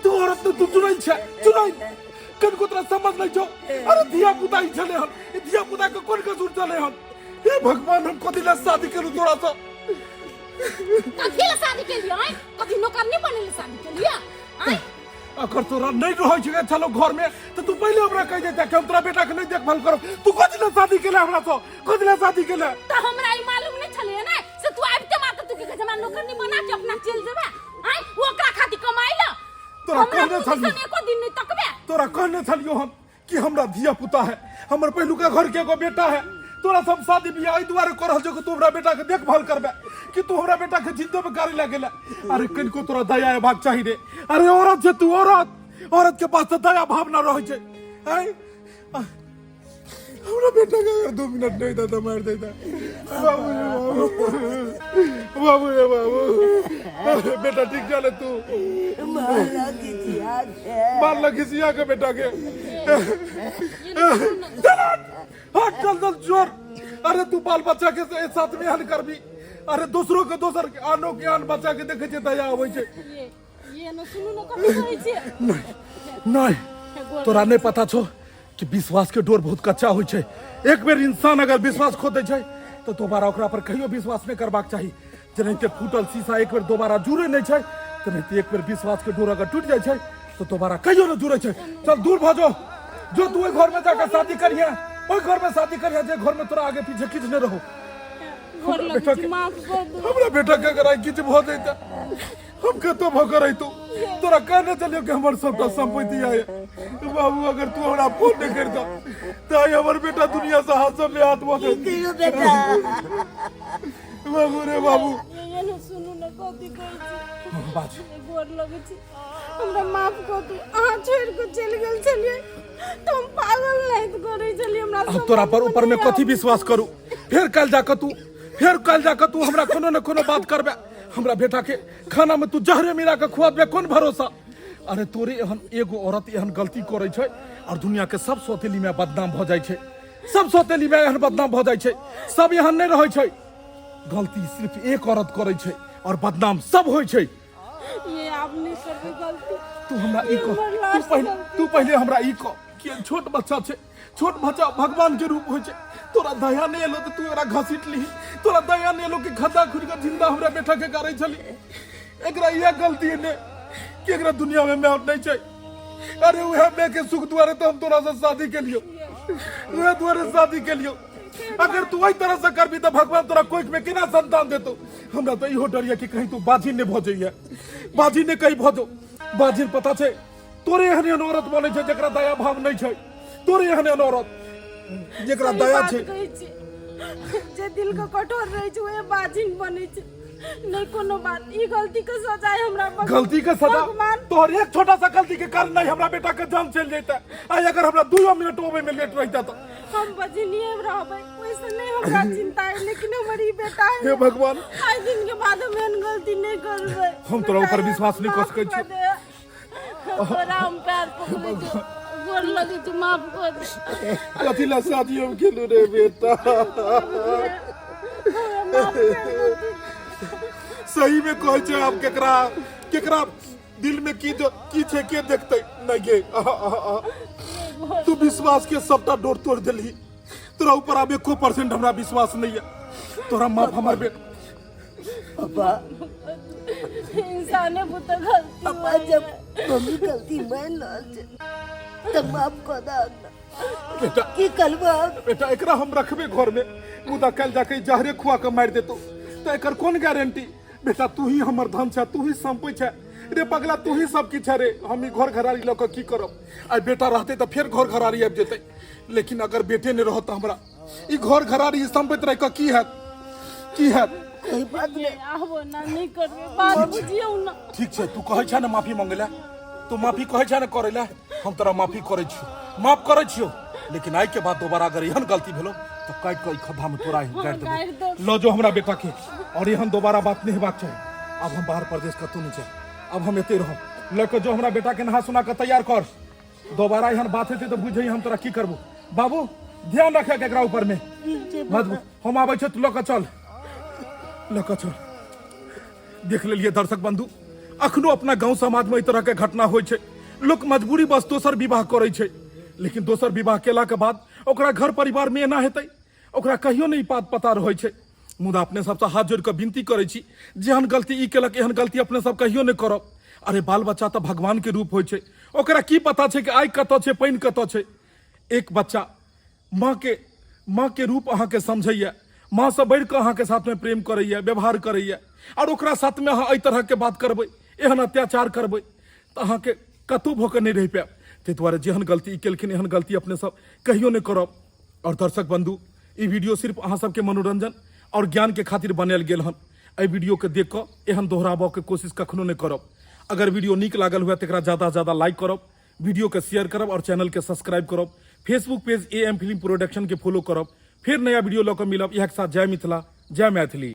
तू औरत तू चुनैल छै चुनैल कनिको तोरा समझ नहीं छौ अरे धिया पुता ही छले हन ई धिया पुता के कोन कसूर छले हन हे भगवान हम कथी ला शादी करू तोरा से कथी ला शादी केलियै आँय कथी नौकरनी बनेले शादी केलियै आँय अगर तोरा नहीं रहै छै चलो घर में तो तू पहले हमरा कह देता कि हम तोरा बेटा के नहीं देखभाल करब तू कथी ला शादी केले हमरा से कथी ला शादी केले तऽ हमरा ई मालूम नहीं छलै ने से तू आबिते मात्र तू की कहै छै हमरा नौकरनी बना के अपना चलि जेबे आँय ओकरा खातिर कमाइ ला तोरा हमरा कहने मुँह छलियौ दिसन एको दिन नहीं तकबे तोरा कहने छलियौ हम कि हमरा धिया पुता है हमर पहिलुका घर के एगो बेटा है तोरा सब शादी बियाह एहि दुआरे कर रहल छौ कि तू हमरा बेटा के देखभाल करबे कि तू हमरा बेटा के जिंदे में गाड़ी लगेला अरे कनिको तोरा दया अयबाक चाही रे अरे औरत छै तू औरत औरत के पास तऽ दया भावना रहै छै आँय हमरा बेटा के अगर 2 मिनट नहीं था तो मार देता। बाबू रे बाबू, बाबू रे बाबू, बेटा ठीक चले तू माला किचिया के मार लगी सिया के बेटा के चल हट, हट चल चल जोर। अरे तू बाल बच्चा के साथ में हल करबी अरे दूसरों के दोसर के आनो के आन बच्चा के देखे छे दया आबै छे। ये न सुनू न कथी कहै छियै। नहीं तोरा नहीं पता छो कि विश्वास के डोर बहुत कच्चा होइ छै। एक बेर इंसान अगर विश्वास खो दै छै तो दोबारा ओकरा पर कहियो विश्वास नहीं करबाक चाही। जेनाहिते फूटल शीशा एक बेर दोबारा जुड़े नहीं छै तेनाहिते एक बेर विश्वास के डोर अगर टूट जाइ छै तो दोबारा कहियो नहीं जुड़े छै। चल दूर भऽ जो, जो तू ओहि घर में जाकर शादी करिहे, ओहि घर में शादी करिहे जे घर में तोरा आगे पीछे किछु नहीं रहो। घर लग बेटा के- माफ कर दो। हमरा बेटा के अगर आइ किछु भऽ जैता हम कतौ भऽ कऽ रहितौ। तोरा कहने चलियो कि हमर सबटा संपत्ति आय बाबू, अगर तू हमरा फोन नहीं करितौ तऽ आइ हमर बेटा दुनिया से हाथ से हाथ भऽ की जैत। कहियो बेटा। बाबू रे बाबू ये ने सुनू ने कथी कहै छी बाज गोर लगै छी हमरा माफ कऽ दू अहाँ छोड़ि कऽ चलि गेल छलियै तऽ हम पागल नहि करै छलियै हमरा अब तोरा पर ऊपर में कथी विश्वास करू फेर कल जाके तू फेर कल जाके तू हमरा कोनो न कोनो बात करबे हमरा बेटा के खाना में तू जहरे मिला के खुआ देबे कोन भरोसा अरे तोरे एहन एगो औरत एहन गलती करै छै और दुनिया के सब सौतेली में बदनाम भ जाइ छै सब सौतेली में एहन बदनाम भ जाइ छै सब एहन नहि रहै छै गलती सिर्फ एक औरत करै छै और बदनाम सब होइ छै ये आब नहि करबै गलती तू हमरा ई कह हमर तू लास्ट पहिले गलती। तू पहिले हमरा ई कह कि छोट बच्चा छै छोट बच्चा भगवान के रूप होइ छै तोरा दया नहि एलो तऽ तू एकरा घसीट लीही तोरा दया नहि एलो कि खद्दा खुद के जिंदा हमरा बेटा के गारै छली एकरा इएह गलती ने कि एकरा दुनिया में माय नहीं छै अरे उहे माय के सुख दुआरे तो हम तोरा से शादी के लियो उहे दुआरे शादी के लियो अगर तू एहि तरह से करबी तऽ भगवान तोरा कोख में केना संतान देतो हमरा तऽ इहो डर यऽ कि कहीं तू बाझिन नहि भऽ जइहे बाझिन नहि कहीं भऽ जो बाझिन पता छै तोरे एहन एहन औरत बनै छै जकरा दया भाव नहि छै तोरे एहन एहन औरत जकरा सही दया बात छै कहै छी जे दिल के कठोर रहै छै ओहे बाजिन बनै छै नहि कोनो बात ई गलती के सजाय हमरा गलती के सजा भगवान तोहर एक छोटा सा गलती के कारण नहीं हमरा बेटा के जान चल जैता आ अगर हमरा दुइयो मिनट ओबे में लेट रहता तो हम बजनिए रहबै ओहिसँ नहि हमरा चिंता है लेकिन हमर ई बेटा है हे भगवान आइ दिन के बाद हम एहन गलती नहि करबै हम तोरा ऊपर विश्वास नहि कऽ सकै माफ छियौ। कऽ दे। तोरा हम पैर पकड़ै छियौ गोर लगै छियौ माफ कऽ दे कथी ला शादी हम केलू रे बेटा हमरा माफ कर दे। सही में कहै छै आब केकरा केकरा दिल में की जो की छै के देखतै नहीं गे आहा, आहा, आहा। तू विश्वास के सबटा डोर तोड़ देलही तोरा ऊपर आब एको परसेंट हमरा विश्वास नहीं है तोरा माफ हमर बेटा पापा इंसाने बुते गलती पापा होइए। जब मम्मी गलती मान रहल छै तऽ माफ कऽ दऽ हमरा। बेटा की करबो बेटा एकरा हम रखबे घर में मुदा कल जाके ई जहरे खुआ के मारि देतो तऽ एकर कोन गारंटी बेटा तू ही हमर धन छै तू ही संपै छै रे पगला तू ही सब किछु रे हम ई घर घरारी लऽ कऽ की करब आइ बेटा रहतै तऽ फेर घर घरारी आबि जेतै लेकिन अगर बेटे नहि रहत तऽ हमरा ई घर घरारी संपैत रहि कऽ की हैत की हैत कोई बात नहीं आबो ना नहीं करबै बात बुझियौ ना ठीक छै तू कहै छै ने माफी मांगै लए तू माफी कहै छै ने करै लए हम तोरा माफी करै छियौ माफ करै छियौ लेकिन आइ के बाद दोबारा अगर एहन गलती भेलो तऽ काटि कऽ ई खद्धा में तोरा ही गाड़ि गाड़ि देबो देबो। लऽ जो हमरा बेटा के और एहन दोबारा बात नहीं हेबाक चाही आब हम बाहर परदेश कतहु नहि जायब आब हम एते रहब लऽ कऽ जो हमरा बेटा के नहा सुना कऽ तैयार कर दोबारा एहन बात हेतै तऽ बुझै हम तोरा की करबो बाबू ध्यान रखे के एकरा ऊपर में मजबूत हम आबै छियौ तू लऽ कऽ चल लऽ कऽ चल देख लेलिए दर्शक बंधु अखनो अपना गांव समाज में एहि तरह के घटना होइ छै लोक मजबूरी बस दोसर विवाह करै छै लेकिन दोसर विवाह केला के बाद ओकरा घर परिवार में एना हेतै ओकरा कहियो नहि ई बात पता रहै छै मुदा अपने सबसँ हाथ जोड़ि कऽ विनती करै छी जेहन गलती ई केलक एहन गलती अपने सब कहियो नहि करब अरे बाल बच्चा तऽ भगवान के रूप होइ छै ओकरा की पता छै कि आइ कतऽ छै पानि कतऽ छै एक बच्चा माँ के माँ के रूप अहाँके समझैए माँसँ बढ़ि कऽ अहाँके साथमे प्रेम करैए व्यवहार करैए आओर ओकरा साथमे अहाँ एहि तरहके बात करबै एहन अत्याचार करबै तऽ अहाँके कतहु भऽ कऽ नहि रहि पायब ताहि दुआरे जेहन गलती ई केलखिन एहन गलती अपने सब कहियो नहि करब आओर दर्शक बंधु ई वीडियो सिर्फ अहाँ सबके मनोरंजन आओर ज्ञानके खातिर बनायल गेल हन एहि वीडियोके देख कऽ एहन दोहराबऽके कोशिश कखनो नहि करब अगर वीडियो नीक लागल हुए तऽ एकरा ज्यादासँ ज्यादा लाइक करब वीडियो के शेयर करब और चैनल के सब्सक्राइब करब Facebook page A M film production के फॉलो करब फिर नया वीडियो लऽ कऽ मिलब इएह के साथ जय मिथिला जय मैथिली।